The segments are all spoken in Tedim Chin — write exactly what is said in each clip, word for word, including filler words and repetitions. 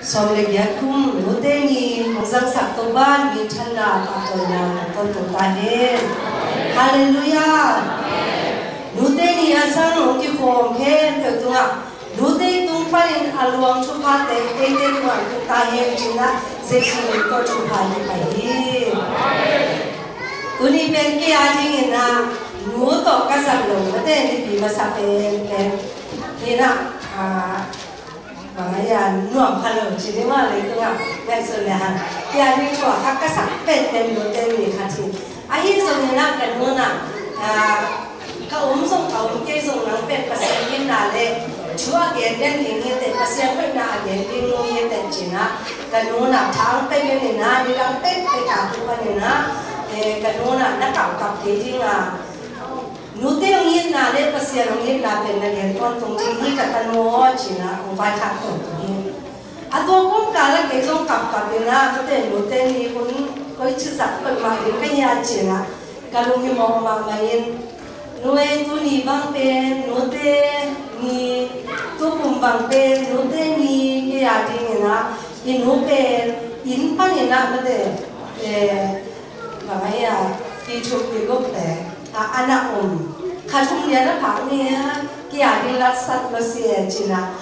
Sawm le giat kum, nute ni hong zangsak Topa'n minthanna, pahtawina tangtawn tung ta hen. Halleluiah. Nute ni a zang hong kikhawm khempeuh tungah nute tung panin a luang thuphate eite tungah tung ta hen, ci-in ah Jesu min tawh thupha i pai hi. Tuni pen kei a dingin ah nu tawh ka zat lo mate nipi masa penpen hi-in ah, ah, bang a, nuam kha lo ci ding mah, leitungah ngaihsun le hang. Kei a ding thu a kha ka sak penpen nute ni khat hi. Ahi zongin ah ka nu'n ah, ah, ka om zong, ka om kei zong, nang pen Pasian itna le thu a gen den ding hi teh, Pasian hoihna a gen ding nu hi teh, ci-in ah ka nu'n ah thang pia in ah, nidang pekpek a tu panin ah, eh, ka nu'n ah na kapkap kei ding a, nute hong itna le Pasian hong itna pen na gen tawntung ding hi ka tanu aw, ci-in ah hong vaikhak tawntung hi. A tua kawmkal ah kei zong kapkap in ah, ka pen nute ni hun koici zat koih mah ding ka hia, ci-in ah ka lunghimawh mahmah in, nu ei, tuni bang pen nute ni, tukum bang pen nute ni, kei a dingin ah i nu pen inn panin ah mate, eh, bang a, i thuk i guk te a, a na om. Kha thum lian a phak ni a, kei a ding latsat lo si e, ci-in ah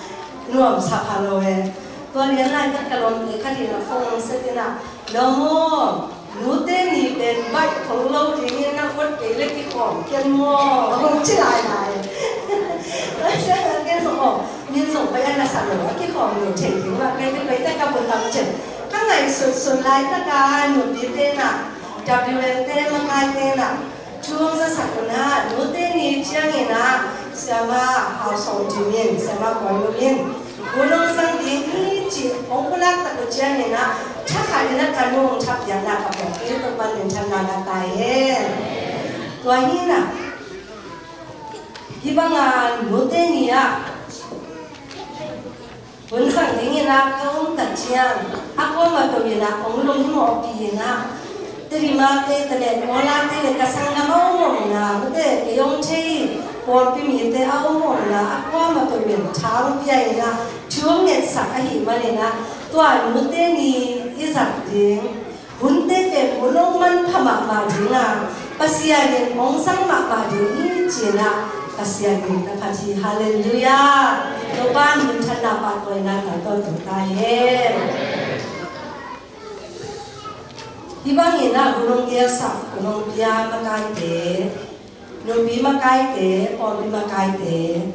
nuamsa pha lo e. Tua lian lai tak ka lawmte khat in ah phone set in ah, lawm aw, nute ni pen baih khol lo dingin na ot kei le kikhawm ken maw, ci lailai. Tua ciang a ken zong aw, min zong baih a na sa lo a, kikhawm lo thei ding mah, kei pen baih tak ka bun tam cen. Ka ngaihsutsun laitak a nupite in ah, W L te makaite in ah thu hong zasak un ah, nute ni ciangin ah Siama Hau Sawm Dim in, Siama Koi Lum in hun hong zang ding hi ci hong pulak tak uh ciangin ah, thakhat in ah ka nu hong thappiakna ka pawk hi. Topa'n minthanna ngah ta hen. Tua hi-in ah, hih bang a nute ni ah hun zang dingin ah ka om tak ciang, a kuamah peuh in ah hong lunghimawhpih in ah, Tedim a te, Tedim Kawl a te le ka sanggam a om om in ah, mate, kei hong thei pawlpi mite a om om in ah, a kuamah peuh in thang pia in ah thu hong ngetsak ahih manin ah, tua nute ni i zat ding hunte pen hun hong manpha mahmah ding a, Pasian in hong zang mahmah ding hi, ci-in ah Pasian min ka phat hi. Halleluiah. Topa'n minthanna, pahtawina tangtawn tung ta hen. Hih bangin ah hun hong gelsak, hun hong pia makaite, nupi makaite, pawlpi makaite,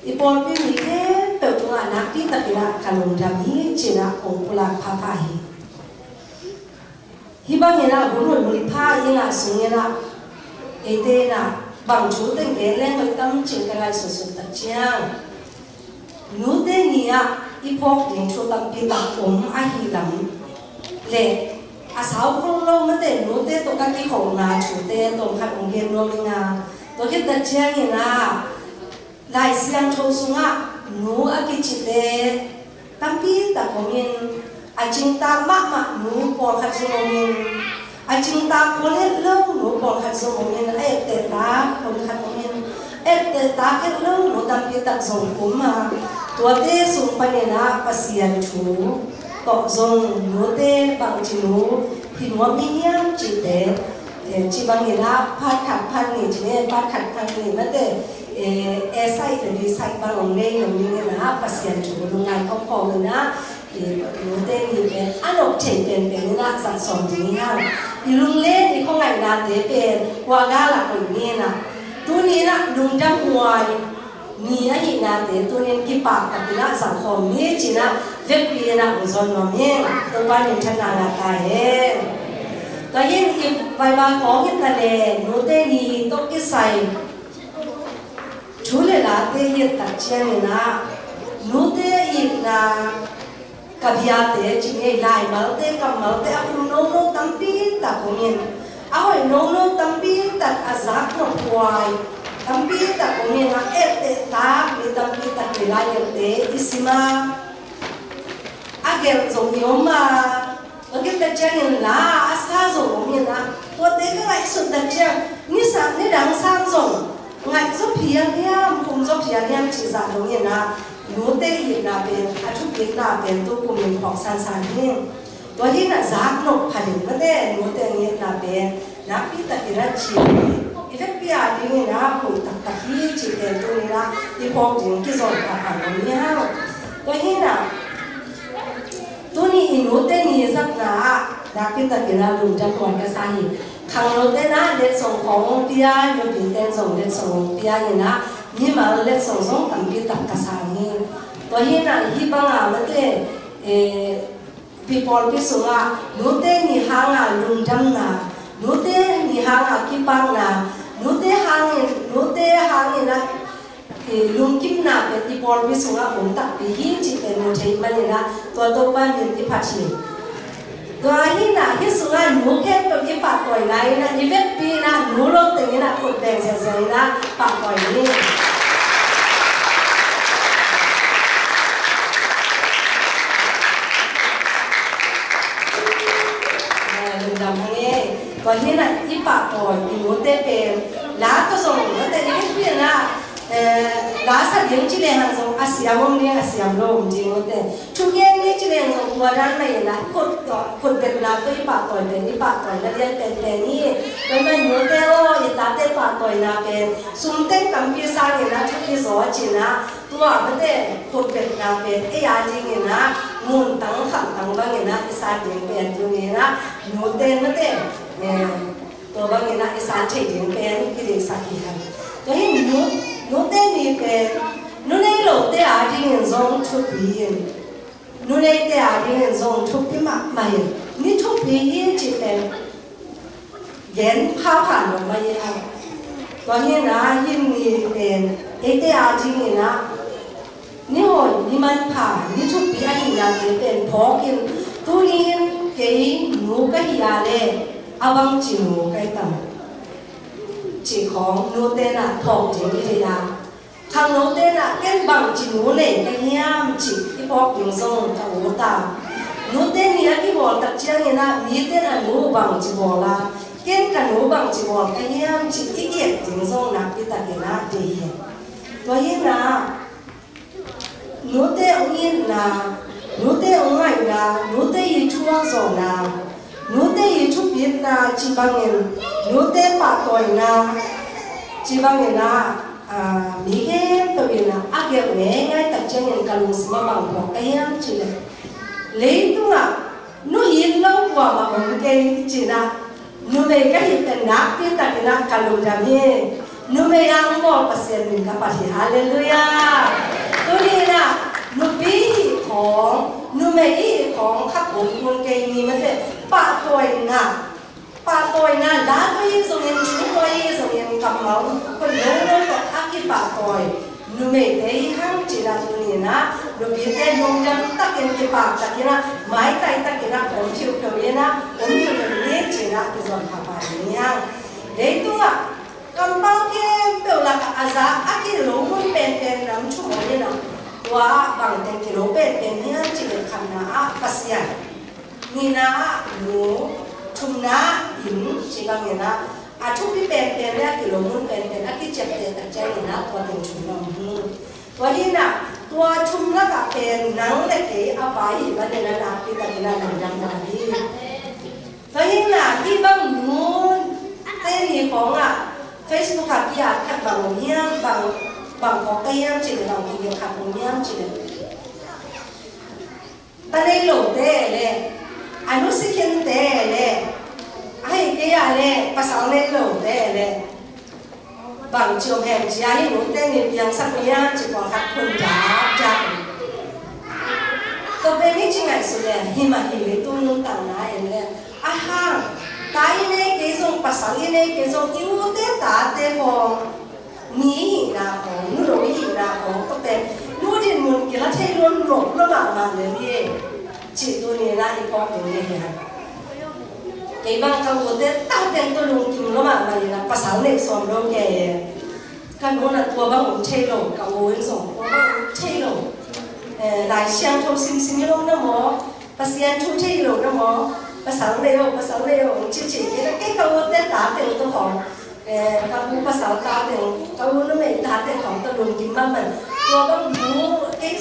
i pawlpi mi khempeuh tungah nakpi takin ah ka lungdam hi, ci-in ah kong pulak phapha hi. Hih bangin ah hun hoih hun pha i ngah sungin ah eite in ah bang thu teng gen leng hoih tam ci-in ka ngaihsutsut tak ciang, nute ni ah i phawk ding thu tampi tak om ahih lam le, a sau khol lo mate, nute tawh ka kikholhna thute tawmkhat hong gen nuam ing a. Tua khit tak ciangin ah Lai Siangtho sungah nu a kicite tampi tak om in, a cingtak mahmah nu pawlkhat zong om in, a cingtak khol het lo nu pawlkhat zong om in, a etteh tak pawlkhat om in, etteh tak het lo nu tampi tak zong om a, tuate sung panin ah Pasian thu tawh zong nute bangci nu hi nuam i hiam cihte, eh, ci bangin ah part khat part nih ci ni, part khat part nih mate, eh, A side le B side bang hong nei lo dingin ah Pasian thu lungngai khawmkhawm in ah, eh, nute ni pen a nop thei penpen in ah zat sawm ding hi hang. I lunglen i khuangaihnate pen kua gal ah koih ni in ah, tuni in ah lungdam huai ni ahih nate tunin kipak takin ah zang khawm ni ci-in ah vekpi in ah hong zawn nuam ing. Topa minthanna ngah ta hen. Tua hi-in i Bible khawng hi ta leh, nute ni tawh kisai thu le late i et tak ciangin ah, nute itna ka biate ci ngei, laimalte, kammalte a khum nono tampi tak om in, a hoih nono tampi tak, a zak nop huai tampi tak om in, a etteh tak mi tampi tak i lai gelhte i sim a, a gelh zong i om a, a gelh tak ciangin la a sa zong om in a, tuate ka ngaihsut tak ciang nisa nidang sang zong ngaih zaw phial hiam, khum zaw phial hiam cih zah dong in a, Nute itna pen a thupitna pen tu kumin phawk sansan hi. Tua hi na zak nop pha ding mate, nute itna pen nakpi takin a cin hi. I vekpi a dingin a hoih taktak hi cih pen tuni na i phawk ding kizon pha pha lo hi hang. Tua hi na tuni i nute ni zatna ah nakpi takin a lungdam huai ka sa hi. Khangnote na letsong khawng pia, nupite zong letsong pia hi na, mimal letsong zong tampi tak ka sa hi. Tua hi na hih banga mate, eh, pi pawlpi sungah nute ni hanga lungdamna, nute ni hanga kipakna, nute hangin, nute hangin a, i lungkimna pen i pawlpi sungah om takpi hi cih pen mu thei manin a, tua Topa min i phat hi. Tua hi na hih sungah nu khempeuh i pahtawi lai in a, i vekpi in a nu lo tengin a khut beng ziazia in a pahtawi ni. Lungdam hang e. Tua hi na i pahtawi i nute pen la ka zong nute i vekpi in a, eh, la sa ding ci leng hang zong a siam om ding, a siam lo om ding mate. Thugen ni ci leng zong tua dan mah in a khut, khut betna tawh i pahtawi pen i pahtawi na lian penpen hi. Tua mah nute aw, i tate pahtawina pen sum teng tampi sangin a thupi zaw a cin a, tua mate khut betna pen ei a dingin a muntang khamtang bangin a i san ding pen tuni in a nute mate, eh, tua bangin a i san thei ding pen kideihsak hi hang. Tua hi nu, nute ni pen nu nei lote a dingin zong thupi in, nu neite a dingin zong thupi mahmah in, ni thupi hi cih pen gen phapha lo mah hi hang. Tua hi na hih ni pen eite a dingin a ni hawi, ni manpha, ni thupi ahihna te pen phawk in, tuni in kei nu ka hi a le a bangci nu ka hi tam cih khawng nute na phawk ding i hi a, khangnote na ken bangci nu nei ka hiam cih i phawk ding zong ka ut a. Nute ni a kibawl tak ciangin a mite na nu bangci bawl a, ken ka nu bangci bawl ka hiam cih i giat ding zong nakpi takin a deih hi. Tua hi na nute hong itna, nute hong ngaihna, nute i thuak zawhna, nute i thupitna cih bangin, nute pahtawina cih bangin a, a, mi khempeuh in a, a gelh ngeingai tak ciangin ka lungsim a bang phawk ka hiam cih leh, leitungah nu it lo kuamah om kei cih na, numei ka hih pen nakpi takin a ka lungdam hi. Numei a hong bawl Pasian min ka phat hi. Halleluiah. Tuni in a nupi hih khawng, numei hih khawng kha kong kun kei ni mate, pahtawina, pahtawina, la tawh hi zongin, thu tawh hi zongin, kammal khut lolo tawh a kipahtawi numeite hi hang cih na tuni in a, nupite lungdam takin, kipak takin a, maitai takin a om phiupheu in a, om phiupheu ni cih na kizon phapha ni hang. Leitungah kampau khempeuh lakah a za a kilo mun penpen nam thum om in a, tua bang teng kilo penpen hiam cih leh, khatna ah Pasian, nihna ah nu, thumna ah inn, cih bangin a, a thupi penpen le a kilo mun penpen a kiciapteh tak ciangin a tua teng thum na om hi. Tua hi na, tua thum lakah pen nang le kei a pai hi manin a nakpi takin a lungdam lai hi. Tua hi na, hih bang nute ni khawng ah Facebook ah ki-at khat bang om hiam, bang, bang phawk ka hiam cih leh, bang kigel khat om hiam cih leh, ta nei lote le, a nusia khente le, ahih kei a le pasal nei lote le, bang ci om hen ci a, hih nute ni piangsak ni a ci pawlkhat hun dapdap. Tua pen i ci ngaihsut le, hi mah hi, leitung nuntakna en le, a hang, ta i nei kei zong, pasal i nei kei zong, i ute tate khawng, mi i hihna khawng, nu lo i hihna khawng, tua pen nu dinmun kila thei lo, nop lo mahmah lel hi. Cih tuni in a i phawk ding hi hang. Kei bang ka ute ta teng tawh lungkim lo mahmah in a, pasal neih sawm lo kei e. Ka nu in a tua bang om thei lo, ka u in zong tua bang om thei lo. Eh, Lai Siangtho simsim hi lo na maw, Pasian thu thei lo na maw, pasal nei o, pasal nei o, ci ci kei na, kei ka ute ta teng tawh khawng. Eh, ka u pasal ta teng, ka u numei ta teng khawng tawh lungkim mahmah. Tua bang nu, kei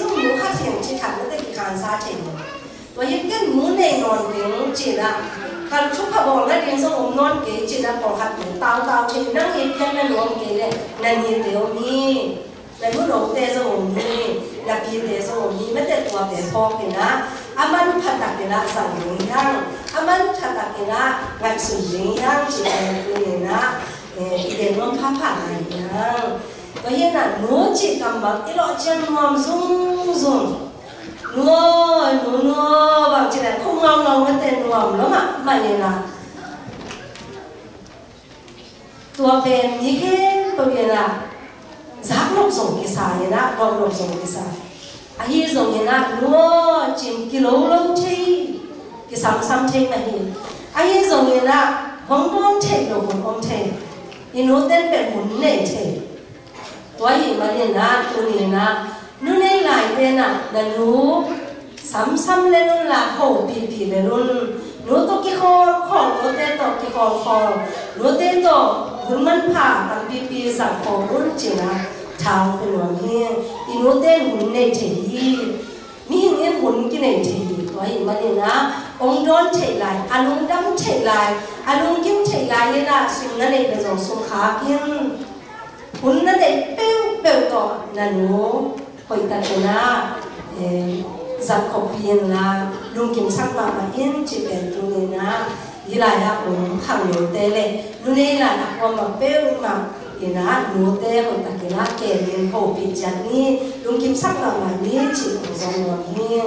An sa thei lo. Tua hi ken nu nei nawn keng cih ah, ka thupha bawl nading zong om nawn kei cih ah, pawlkhat pen tautau thei, nang i pianna nuam kei leh na nite om hi, na nunote zong om hi, na pite zong om hi, mate tua pen phawk in ah, a manpha takin ah zang ding hi hang, a manpha takin ah ngaihsun ding hi hang cih pen tuni in ah, eh, i gen nuam phapha lai hi hang. Tua hi in ah nu cih kammal i lawh ciang nuam zungzung. Nu aw, nu, nu aw, bang ci leh khum ngaungau mate nuam lo mahmah in ah. Tua pen mi khempeuh in ah zak nop zong kisa in ah, gawm nop zong kisa. Ahi zongin ah nu aw cin kilolo thei, kisamsam thei mah hi. Ahi zongin ah hong dawn theih loh hun om thei. I nute pen hun nei thei. Tua ahih manin ah tuni in ah nu nei laite in ah na nu samsam lel un la, hopihpih lel un. Nu tawh kikhawlkhawl, nute tawh kikhawlkhawl, nute tawh hun manpha tampipi zang khawm un ci in ah tha hong pia nuam hi. I nute in hun nei thei hi. Mihing in hun kinei thei hi. Tua ahih manin ah hong dawn theih lai, a lungdam theih lai, a lunggim theih lai in ah sum na neih leh zong sum khak in. Hun na neih peuhpeuh tawh na nu hoihtakin ah, eh, zat khopih in la, lungkimsak mahmah in cih pen tuni in ah, hih lai-ah om khangnote leh nu nei lai-ah om mah peuhmah in ah nute hoihtakin ah kem in, hopih ciat ni, lungkimsak mahmah ni cih kong zong nuam hi.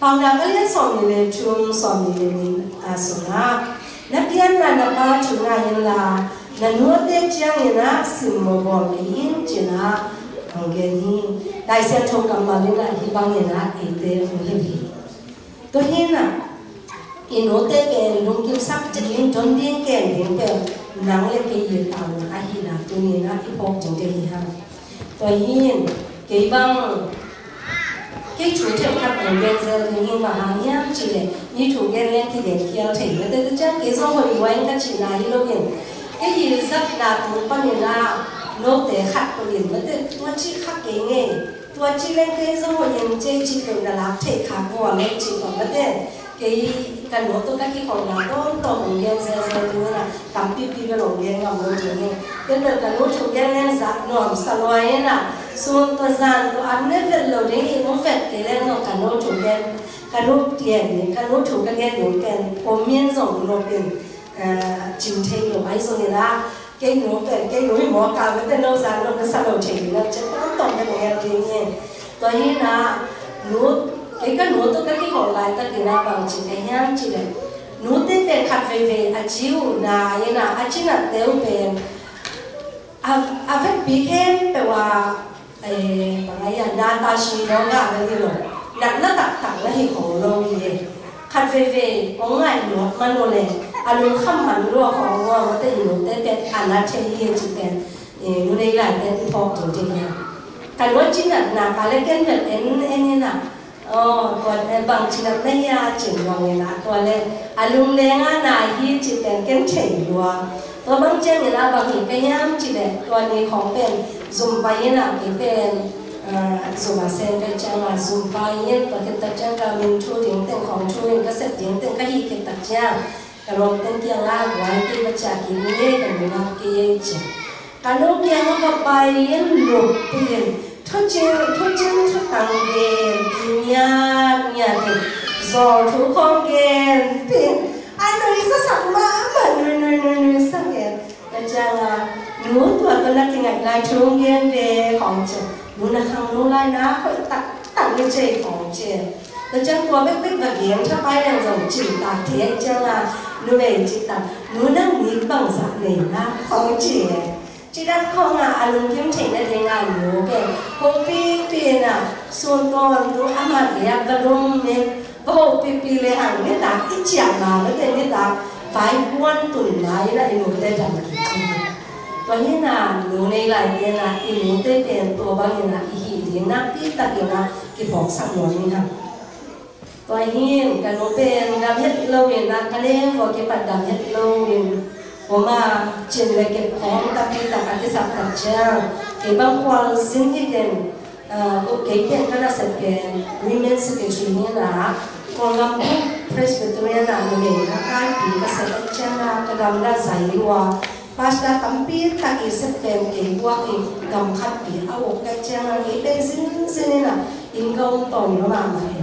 Paunak a lian sawmnih leh thum, sawmnih leh nih, a, sungah, na pianna na pa thu ngai inla, na nute ciangin ah simmawh bawl kei in ci in ah hong gen hi. Lai Siangtho kammal in ah hih bangin ah eite hong hilh hi. Tua hi in ah i nute pen lungkimsak ding, don ding, kem ding pen nang leh kei i tawh ahih in ah tuni in ah i phawk ding te hi hang. Tua hi in, kei bang, kei thu themkhat kong gen zel ding hi, bang hang hiam cih leh, mi thu gen leng kigen khial thei mate, tua ciang kei zong hoih lua ing ka cihna hi lo in, kei i zatna tung panin ah note khat peuh in mate, tua cih kha kei ngei, tua cih leng kei zong hoih ing ci, cih peuh na lak theih kha vua leng cih peuh mate. Kei ka nu tawh ka kikholhna tawmtawm hong gen zelzel ding in ah, tampipi bel hong gen ngam lo ding hi. Ken bel ka nu thu gen leng zak nuamsa lua in ah, sun tawh zan tawh an ne vet lo ding hi, hong vet kei leng zong ka nu thu gen, ka nu gen ding, ka nu thu ka gen ding pen om in zong nop in, eh, cing thei lo ahi zongin ah, kei nu pen, kei nu hi maw, ka mete no zan lo na sa lo thei ding ah, ci tawmtawm pen hong gen ding hi. Tua hi in ah, nu, kei ka nu tawh ka kikholh laitakin ah bang ci ka hiam cih leh, nute pen khat veivei a ci uh nai in ah, a cinatte uh pen a, a vekpi khempeuh ah, eh, bang a hi a, nata shi dawng ah na hi lo, natna taktak na hi kho lo hi. Khat veivei hong ngaih luat man uh leh a lungkham man lua khawng uh a, mate i nute pen a na thei hi cih pen, eh, nu nei laite i phawk ding te hi a. Ka nu a cinatna ka leh ken pen en en in ah, aw, tua leh bang cinat na hi a cin bang in ah, tua leh a lungleng a na hi cih pen ken thei lua. Tua bang ciangin ah bang hi ka hiam cih leh, tua ni khawng pen zum pai in ah kei pen, ah, zum a sem ka hih ciangin zum pai in, tua khit tak ciang ka min thu ding teng khawng thu in ka sep ding teng ka hih khit tak ciang, ka lawm teng kiangah guai kei, va ciah kik ni ei, ka nungak kei ei ci. Ka nu kiangah va pai in, lup pih in, thucing, thucing thutang gen kik ngiatngiat in, zawl thu khawng gen pih in, a nuizasak mahmah, nui, nui, nui, nuisak in. Tua ciangah, nu, tua tawh na kingaih lai thu hong gen ve khawng ci. Nu, na khangno lai na hoih taktak ni cei khawng ci. Tua ciang tua bekbek va gen thapai leng zong cihtak thei ahih ciangah, numei cihtak, nu, nang nik bangzah nei na khawng ci. Cih dan khawngah a lungkim theih nadingah nu pen hopihpih in ah, sun tawntung amah gei ah va lum in, va hopihpih lehang nitak i ciah ma mate, nitak vai kuan tun ma in ah i nute dam kik hi. Tua hi in ah nu nei laite in ah i nute pen tua bangin ah i hih ding nakpi takin ah kiphawksak nuam hi hang. Tua hi in ka nu pen dam het lo in ah, ka leng vua kipat dam het lo in, kuama cin leh kep khawng tampi tak a kisap tak ciang, kei bang khualzin hi den, Ah, ko kei pen ka nasep pen Women Secretary hi-in ah, Kawlgam Presbyterian ah numei a kaipi ka sep ahih ciangin ah ka gamla zai lua. Pastor tampi tak i sep pen kei guak i gam khatpi a uk ka hih ciangin ah kei pen zinzin in ah inn ka om tawn lo mahmah hi.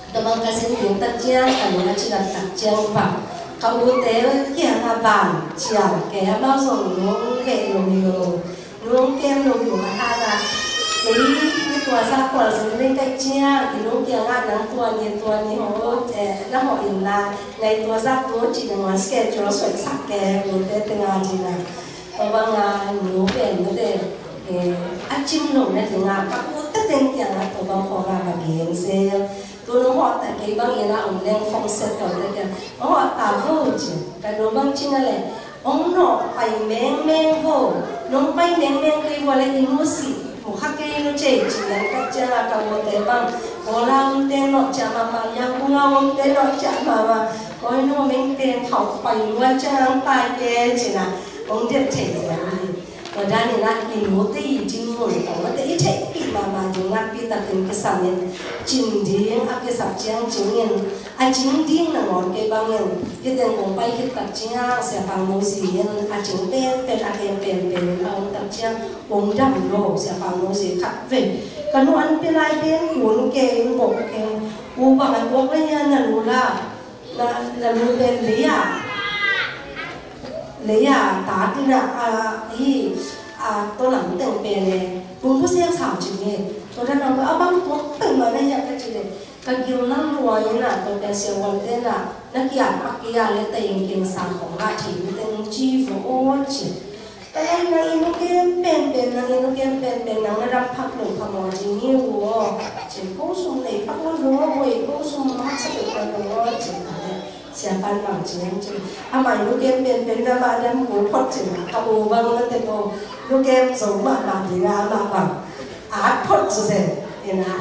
Tua bang ka zin ding tak ciang ka lung a cilat tak ciang bang ka ute kiangah ban cial kei, amau zong lungveh lo hi lo. Lungkem lo hi lo a hana. Kei i tua zah kual zong ding ka hih ciang i nu kiangah nang tua ni tua ni hawh, eh, na hawh in la ngai tua zah tu ci na ngan schedule suaisak kei, ute tengah ci na. Tua bang a nu pen mate, eh, a cim lo na ding a ka ute teng kiangah tua bang khawng a ka gen zel. Tu nung hawh ta kei bang ina om leng phone set tawh ta kei. Hong hawh ta vo ci. Ka nu bang cina le. Hong nawh pai mengmeng vo. Nong pai mengmeng kei vo le i nu si. Mu kha kei nu cei ci lian ka ciang a ka ute bang. Ko la om te nawh cia mama yang ku nga om te nawh cia mama. Ko i nu meng te thau pai lua ciang ang pai kei ci na. Hong det thei zel hi. Tua dan in ah i nute i dinmun tawh mate i theihpih mahmah ding nakpi takin kisam in cin ding a kisap ciang cingin a cing ding nangawn kei bangin hih teng kong pai khit tak ciang Sia Pang Muzi in a cing penpen a kem penpen in a om tak ciang kong dam lo Sia Pang Muzi khat vei ka nu an pia lai pen kun kei in bawk kei u bang a tuak lai hian na nu la Na, na lu pen lei a, lei a, ta tina, a, hi, a, to lam teng pen e, pung bu siang sam cin e, to dan a, a bang tuak pen ma na ya ka cin e, ka gil na lua in a, to pen sia wan te na, na kia pak kia le ta ing king sa kong a cin, teng ci vo o cin. Ka nang i nu kem penpen, nang i nu kem penpen, nang na dam phak lo phamawh ding hi uh aw. Ci ko sum nei phak lo lo aw, ko sum haksa peuhmah lo aw, ci ka le. Sia pan bang ci hiam ci. Amah i nu kem penpen, na mah dam kul phot ci na. Ka bu bang mate ko, nu kem zo mahmah ding a, amah bang. At phot zo zen, ina.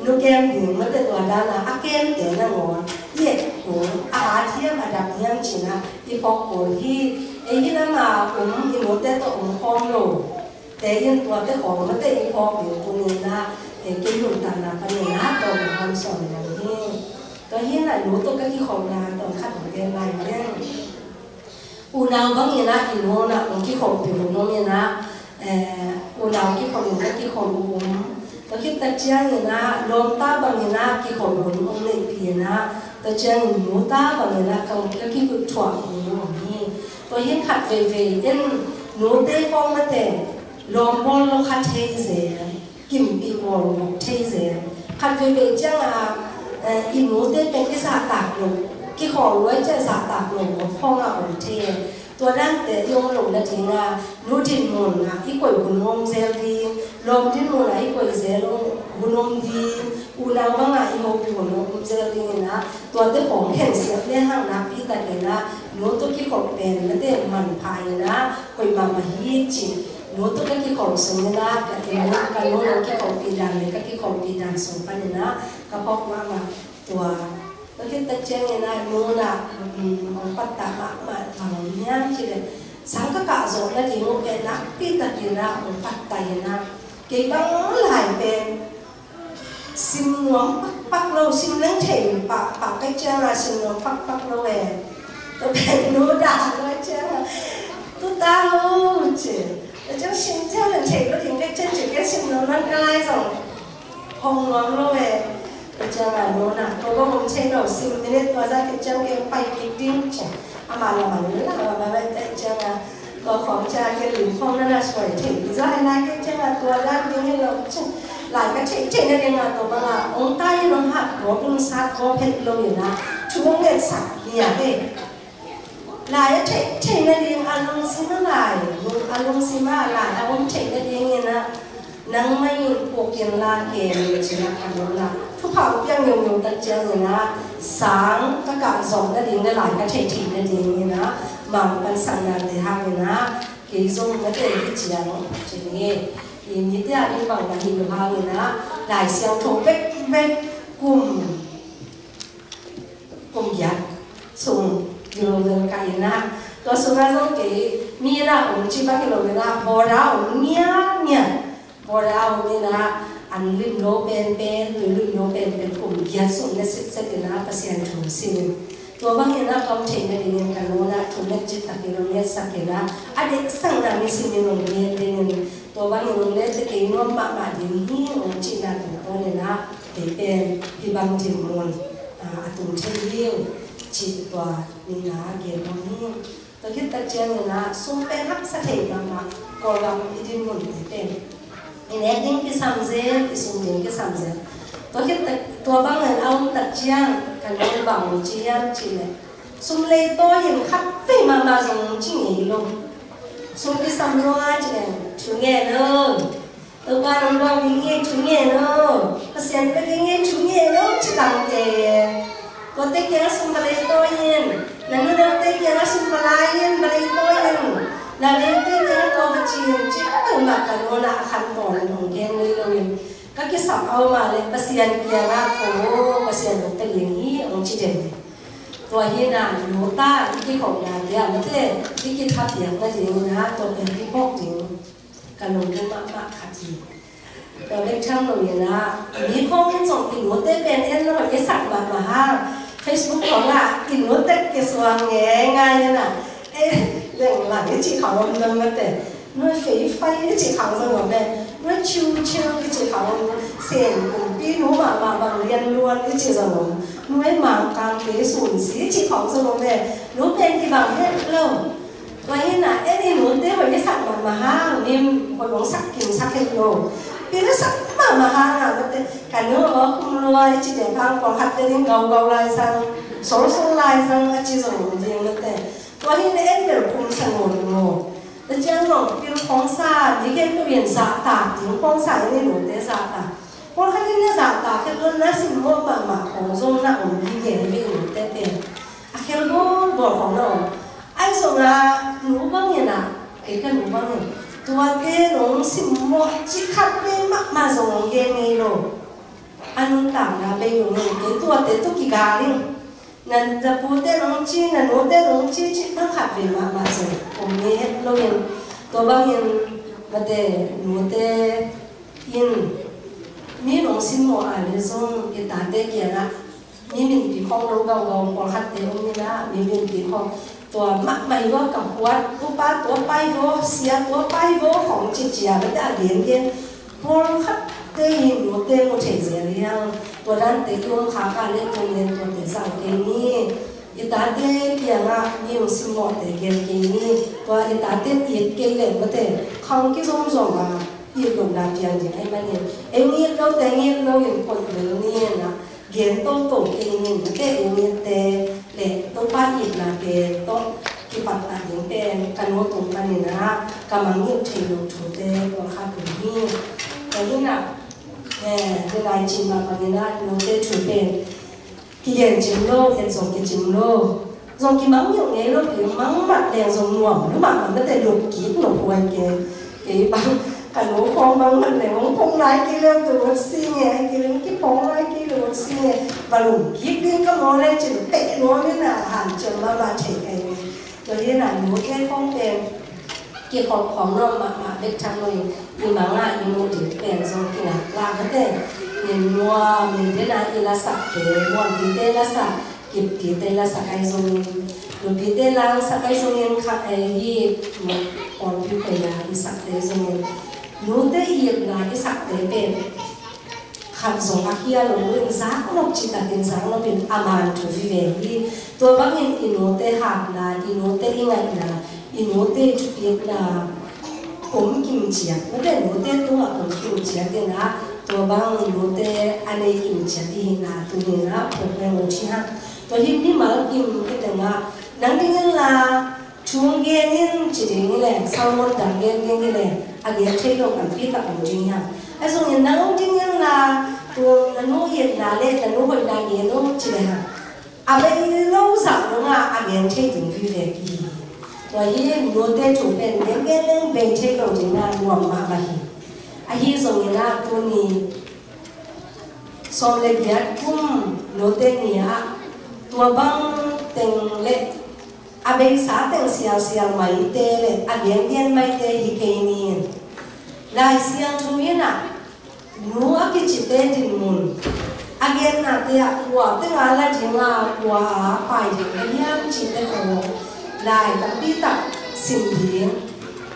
Nu kem ding mate tua dan a, a kem te nangawn. I et kul, a at hiam, a dam hiam ci na. I phawk kul hi, ei hi lam a um, i nute tawh um khawm lo. Te in tuate khawng mate i phawk ding tuni in ah, eh, kei nuntakna panin ah tawm a hong sawn lo hi. Tua hi in ah nu tawh ka kikhopna tawm khat hong gen lai leng. Unau bangin ah i nu in ah hong kikhoppi hun om in ah, eh, unau kikhop in ka kikhop uh um. Tua khit tak ciangin ah lawmta bangin ah kikhop hun hong neihpih in ah, tua ciangin nuta bangin ah ka, ka kikut thuah hun om hi. Tua hi khat veivei in nute khawng mate lawm bawl lo kha thei zel, kimpih bawl lo thei zel. Khat veivei ciang a, eh, i nute pen i zahtak lo, kikhawl luai ciang zahtak lo khawng a om thei. Tua dante i om lo nading a, nu dinmun a i koih hun om zel ding, lawm dinmun a i koih zel hun om ding, unau bang a i hopih hun om zel ding in a, tuate khawng khensiat le hang nakpi takin a, nu tawh kikhop pen mate manpha in a, koih mahmah hi ci. Nu tawh ka kikhop sungin ah, ka ti nu, ka nu nong kikhoppi dan le ka kikhoppi dan sung panin ah, ka phawk mahmah tua. Tua khit tak ciangin ah, nu in ah, um, hong pattah mahmah bang hiam cih leh, sang ka kah zawh nading uh pen nakpi takin ah, hong pattah in ah, kei bang lai pen, sim nuam pakpak lo, sim leng thei pah, pah ka ciang a sim nuam pakpak lo e. Tua pen nu dah lo ciang a, tu ta lo ci. Tua ciang sim ciang leng thei lo ding ka ciang ci, ka sim nuam nan ka lai zong hong nuam lo e. Tua ciang a nu na, tua bang hong thei lo, sim minute tua za ka ciang ka pai kik ding ci. Ama la bang la, ama la bai ta ciang a. Tua khawng cia ke lim khawng na na suai thei. Zai lai ke cia na tua dan ding hi lo cia. Lai ka thei thei na ding a tua bang a. Ong tai nong hat gawp nong sat gawp het lo in a. Thu ong nget sak hi a he. Lai a thei thei na ding a lungsim a lai. A lungsim a lai a ong thei na ding in a. Nangmah in puk in la kem ci na ka lo la. Thupha piang ngiunggiung tak ciangin ah, sang ka kah zawh nading le lai ka theih theih nadingin ah, Mangpansaknate hangin ah, kei zong na tei hi ciang ci ni. I mite a ding bang na hi lo hangin ah, Lai Siangtho bekbek kum kum giat sung gilo vel ka in ah, tua sungah zong kei mi in ah om ci bang hi lo in ah, border om ngiatngiat. Border om in ah, an limlo penpen, lui limlo penpen kum giat sung na sitset in ah Pasian thu sim. Tua bangin ah ka om theih nadingin ka nu in ah thu nget cih takin hong ngetsak in ah, a deihsakna mi simin hong gen dingin, tua bangin hong leh teh kei nuam mahmah ding hi hong cihna tungtawn in ah, kei pen hih bang dinmun a tung thei hi, cih tua ni-in ah gen nuam hi. Tua khit tak ciangin ah sum pen haksa thei mahmah, Kawlgam i dinmun te pen i nek ding kisam zel, i sum ding kisam zel. Tua khit tak, tua bangin a om tak ciang ka nu in bang ci hiam cih leh, sum leitawi in khat vei mahmah zong ci ngei lo. Sum kisam lo a cih leh thu ngen lo. Topa nong dawng ding hi, thu ngen lo. Pasian pia ding hi, thu ngen lo, ci tangte. Kote kiangah sum va leitawi in, na nu na te kiangah sum va la in, va leitawi in. Na vengte kiangah tua va ci in, ci bangmah ka nu in ah a khan pawl in hong gen ngei lo in. Ka kisap a om a leh Pasian kiangah ko, Pasian hong pia ding hi hong ci den. Tua hi-in ah nu ta i kikhopna te ah mate i kithapiak nadingin ah tua pen kiphawk ding ka lungdam mahmah khat hi. Tua bek tham lo in ah, mi khawng in zong i nute pen en lo i sak mahmah hang, Facebook khawng ah i nute kisuang ngeingai in ah, eh, lenglang i cih khawng om lo mate, nuai feifai i cih khawng zong om e, nuai ciuciu i cih khawng om, Sen kumpi nu mahmah bang lianluan i cih zong om, nuai Mangkangte sunsi i cih khawng zong om e, nu pen kibang het lo. Tua hi-in ah, en i nute hoih i sak mahmah hang, mi hoih hong sak kim sak het lo. Pil i sak mahmah hang a, mate, ka nu aw khum lua i ci dek hang, pawlkhat te ding gaugau lai sang, solsol lai sang a ci zong om ding mate. Tua hi-in ah en bel khum sa nawn lo. Tua ciang zong pil khawng sa, mi khempeuh in zahtak ding khawng sa, en i nute zahtak. Pawlkhat in na zahtak khat lo, na simmawh mahmah khawng zong na om hi, gen ve i nute pen. A khel bawlbawl khawng na om. Ahi zongin ah nu bangin ah, kei ka nu bangin, tuate nong simmawh cih khat vei mahmah zong hong gen ngei lo. A nuntakna bei lo, kei tuate tawh kigal ing. Na, na pute nong ci, na nute nong ci, cih bang khat vei mahmah zong om ngei het lo in. Tua bangin mate, nute in mi nong simmawh a leh zong i tate kiangah mi minpi khawng lo gaugau, pawlkhatte om in ah mi minpi khawng, tua mahmah hi vaw, ka khuat, upa tua pai vaw, sia tua pai vaw, khawng cicia, mate, a gengen. Pawlkhatte in nute mu thei zel hi hang. Tua dante i om khak a leh tuni-in tuate zang kei ni. I tate kiangah mi hong simmawhte gen kei ni. Tua i tate it kei leh mate, khang kizomzom a it lohna piang ding ahih manin, ei it lote it lo in koih lel ni in ah, gen toto kei ni, mate, ei itte leh Topa itna pen tawh kipattah ding pen ka nu tung panin ah ka mangngilh thei loh thute pawlkhat om hi. Tua hi-in ah, eh, hi lai cin mah bangin ah nute thu pen kigen cing lo, et zong kicing lo. Zong kimangngilh ngei lo, kimang mat leng zong nuam lo mahmah, mate, lup kik lo huai kei. Kei bang ka nu khawng bang mat leng hong phone lai kei leng tu vat si nge, kei leng kiphone lai kei lo vat si nge. Va lum kik ding ka maw leh cin peh nuam in ah hanciam mahmah thei kei ve. Tua hi-in ah nute khawng pen kikhop khawng nuam mahmah bek tham lo in, i mang ah i muh ding pen zong kingaklah mate. Min nuam, min dena i lasak te, Muanpite lasak, Kiptite lasak ahi zongin, Nupite lasak ahi zongin, kha ei hi, Muanpi khoi-a i sakte zongin, nute itna i sakte pen khat zong a khia lo in, zak nop cih takin zak nop in a man thu vive hi. Tua bangin i nute hatna, i nute i ngaihna, i nute thupitna om kim ciat, mate, nute tungah om kim ciat in ah, tua bang nute a nei kim ciat i hihna tuni-in ah phawk leng ut hi hang. Tua hi mimal kim i teng ah, nang ding in la, thu gen in ci ding hi leh, sermon dang gen ding hi leh, a gen thei lo tampi tak om ding hi hang. Ahi zongin nang ding in la, tua na nu itna leh na nu hoihna gen un ci leh hang, a bei lo zah dongah a gen thei ding vive kihi hi. Tua hi nute thu pen gen gen leng bei thei lo ding a nuam mahmah hi. Ahi zongin ah tuni sawm le giat kum nute ni ah tua bang teng leh a beisa teng sialsial maite leh a gengen maite hi kei ni. Lai Siangtho in ah Nu a kicite dinmun, a gennate ah kua teng a la ding a, kua a pai ding a hiam cihte khawng lai tampi tak sim ding.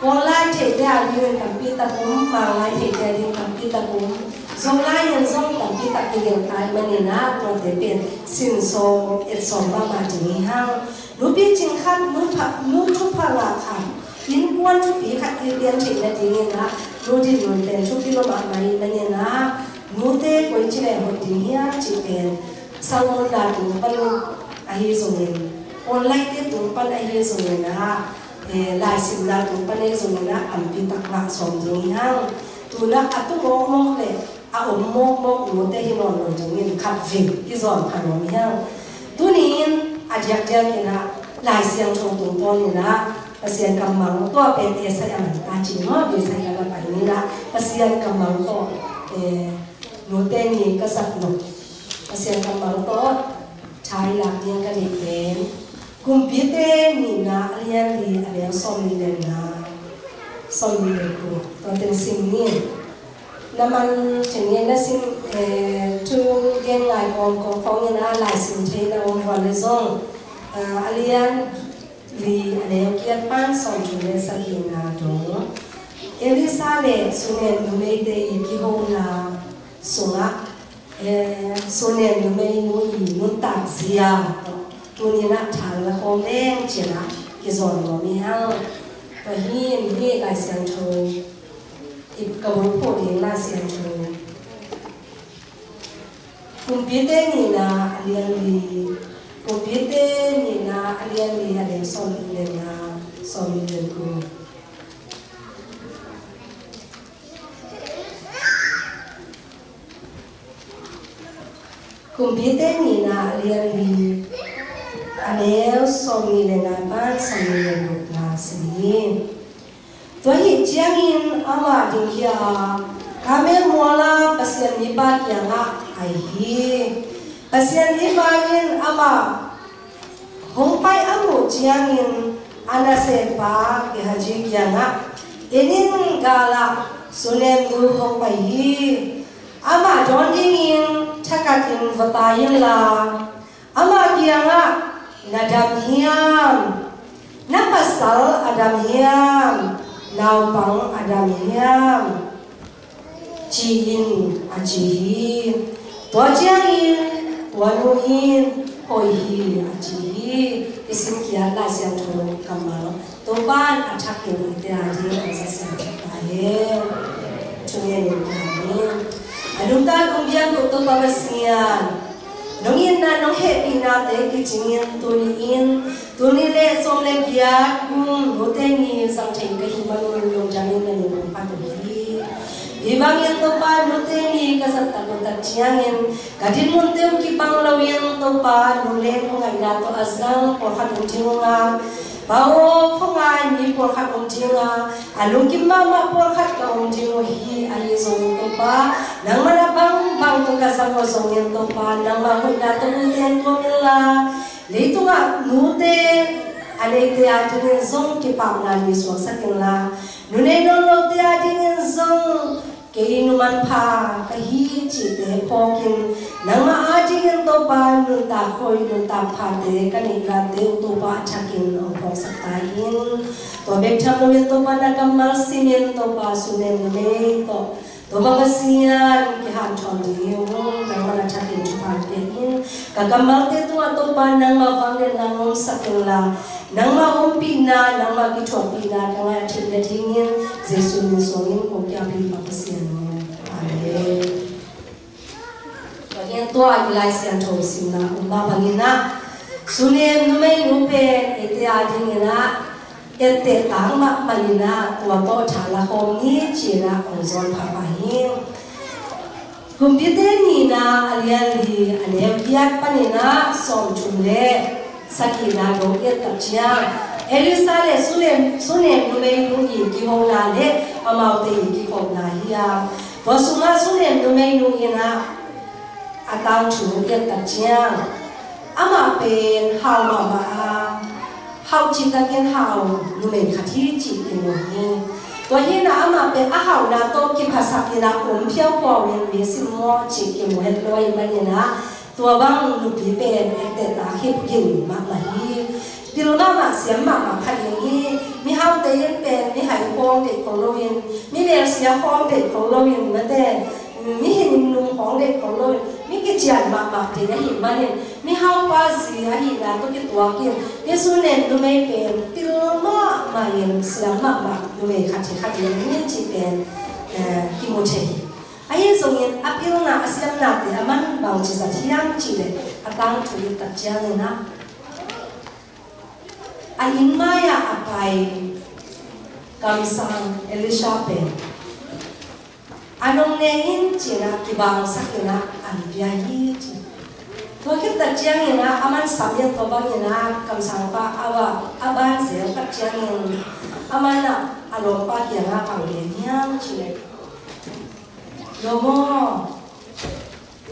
Kawl lai theite a dingin tampi tak um, Mang lai theite a dingin tampi tak um, Zo lai in zong tampi tak kigelh ta ahih manin ah tuate pen sim sawm, et sawm mahmah ding hi hang. Nu picing khat, nu pha-, nu thupha ngah khat, innkuan thupi khat kipian theih nadingin ah nu dinmun pen thupi lua mahmah ahih manin ah nute koici leh hoih ding hiam cih pen, sermon-na tung pan ahi zongin, online-te tung pan ahi zongin ah, eh, laisimna tung pan ahi zongin ah tampi tak ngah sawm ding hi hang. Tu-in ah a tu mawkmawk leh a om mawkmawk nute hi nawn lo dingin khatvei kizawn pha nuam hi hang. Tuni-in a diakdiakin ah Lai Siangtho tungtawnin ah Pasian kammal tawh pen, eh, Isaiah man ta cin maw, Isaiah a pai ni-in ah Pasian kammal tawh, eh, nute ni ka zat nop, Pasian kammal tawh tha i lak ding ka deih pen Kumpite nihna a lian li, a neu sawmnih le nga, sawmnih le guk, tua teng sim ni. Na man thei nge na sim, eh, thu gen ngai kawmkawm khawngin ah laisim thei na om vua leh zong, ah, a lian li, a neu giat pan sawmthum le sagihna dong. Elisha le Sunem numeite i kihona sungah, eh, Sunem numeinu i nuntakzia tuni-in ah tha la khawm leng ci-in ah kizawn nuam hi hang. Tua hi-in hih Lai Siangtho, i ka bulphuh ding Lai Siangtho, Kumpite nihna a lian li, Kumpite nihna a lian li, a neu sawmnih le nga, sawmnih le guk. Kumpite nihna a lian li, a neu sawmnih le nga pan sawmnih le guk na sim ni. Tua ahih ciangin amah ding khia a, Karmel mual-a Pasian mipa kiangah pai hi. Pasian mipa in amah hong pai a muh ciangin a naseppa Gehazi kiangah, "En in, galah Sunem nu hong pai hi. Amah dawn dingin thakhatin va tai inla, ama kiangah, 'Na dam hiam? Na pasal a dam hiam? Naupang a dam hiam?' ci in," a ci hi. Tua ciangin tua nu in, "Hoih hi," a ci hi. I simkhiat Lai Siangtho kammal Topa'n a thakin eite a dingin a za siangtho ta hen. Thungen in ka hi. A nungta kong biak uh Topa Pasian, nong itna nong hehpihnate kicingin tuni-in, tuni le sawm le giat kum nute ni zang thei ka hih manun lungdamin na min hong phat uh hi. Hih bangin Topa, nute ni ka zat tak uh tak ciangin ka dinmunte uh kibang loin Topa, nuleh khuangaihna tawh a zang pawlkhat om ding uh a, Pa aw, khuangai mi pawlkhat om ding a, a lungkim mahmah pawlkhat ka om ding uh hi. Ahi zongin Topa, nangmah na bangbang tawh ka zang uh zongin Topa, nangmah hoihna tawh nute hong kawm inla, leitungah nute a neite a dingin zong kipakna ni suaksak inla, nu nei nawn lote a dingin zong kei nu manpha ka hi cihte phawkin, nangmah a dingin Topa nuntak hoih nuntak phate ka neih nate uh Topa a thakin hong phawksak ta in. Tua bek tham loin Topa na kammal simin Topa Sunem numei tawh Topa Pasian kihanthawn ding hi ung. Nangmah na thakin thupha pia in. Ka kammalte tungah Topa nangmah vangliatna ngomsak inla, nangmah ompihna, nangmah kithuahpihna ka ngah theih nadingin Jesuh min suangin kong kiangpih Pa Pasian aw. Amen. Tua hi-in tua i Lai Siangtho simna om mah bangin ah, Sunem numeinu pen eite a dingin ah etteh tak mahmah in ah tua tawh tha la khawm ni ci-in ah hong zawn pha pah hi. Kumpite nihna a lian li, a neu giat panin ah sawmthum le sagihna dong i et tak ciang, Elisha le Sunem, Sunem numeinu i kihona le amaute i kikhopna hi a, tua sungah Sunem numeinu in ah a tangthu i et tak ciang, amah pen hau mahmah a, hauh cihtakin hau numei khat hi cih i mu hi. Tua hi-in ah amah pen a hauhna tawh kiphasak in ah om phiaupuau in mi simmawh cih kimu het lo ahih manin ah tua bang nupi pen ettehna khempeuh gin mahmah hi. Pil mahmah siam mahmah khat ding hi. Mihaute in pen mihai khawng deih kho loin, minelsia khawng deih kho loin, mate, mihing nung khawng deih kho loin, mi kician mahmah ding ahih manin mihaupa zi ahihna tawh kituakin Jesu nen numei pen pil mahmah in siam mahmah numei khat hi khat ding hi cih pen, eh, kimu thei hi. Ahi zongin a pilna a siamnate a man bangci zat hiam cih leh a tangthu i tak ciangin ah a inn mai-ah a pai kamsang Elisha pen a nong ne in ci-in ah kibangsak in ah an pia hi ci. Tua khit tak ciangin ah a man sam in tua bangin ah kamsangpa a va a ban zel tak ciangin a man ah a lawmpa kiangah bang gen hiam cih leh, lawm aw,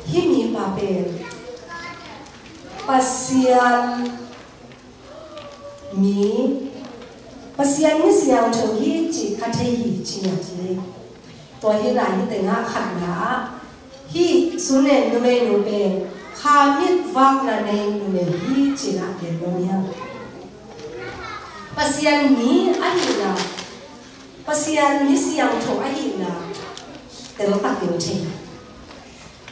hih mipa pen Pasian mi, Pasian mi siangtho hi cih ka thei hi ci ngiat hi. Tua hi-in ah hih tengah khatna ah hih Sunem numeinu pen kha mit vakna nei numei hi ci-in ah gen nuam hi hang. Pasian mi ahihna, Pasian mi siangtho ahihna teltakin thei.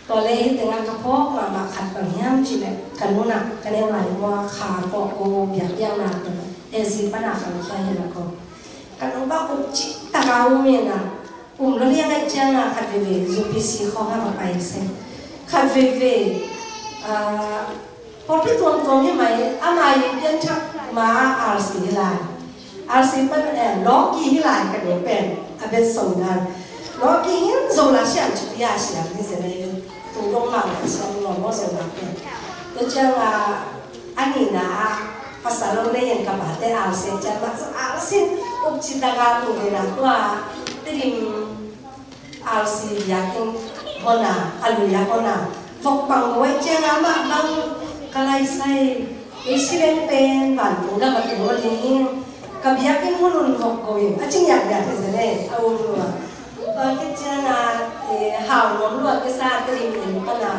Tua leh hih tengah ka phawk mahmah khat bang hiam cih leh ka nu in ah ka neu lai mua kha kawh ko biakpiakna tua A Z pan a khangkhia hi-in ah ko. Ka nu pa up cih taka um in ah um lo liang ahih ciangin ah khat veivei U P C khawng ah va pai se. Khat veivei, ah, pawlpi tuamtuam hi mai, a mai pianthak ma R C hi lai. R C pan, eh, lawki hi lai ka nu pen, a bet song dan. Lawki hi zo la siam ci pia siam hi zen ei. Tu dong ma la siam lo mo zo la pen. Tua ciangin ah, a nihna ah, pasal lo lei in ka pate R C ciang ma, R C up ci taka tu le na tua, Tedim R C biakinn hon a, a lui a hon a, vok pang buai ciang a mah bang ka lai sai, ei si leng pen vantung gam a tung lo ding hi, ka biakinn hun un vok ko in, a ci ngiatngiat hi zen ei, a um lua. Tua khit ciang a, eh, hau nuam lua kisa Tedim inn pan a,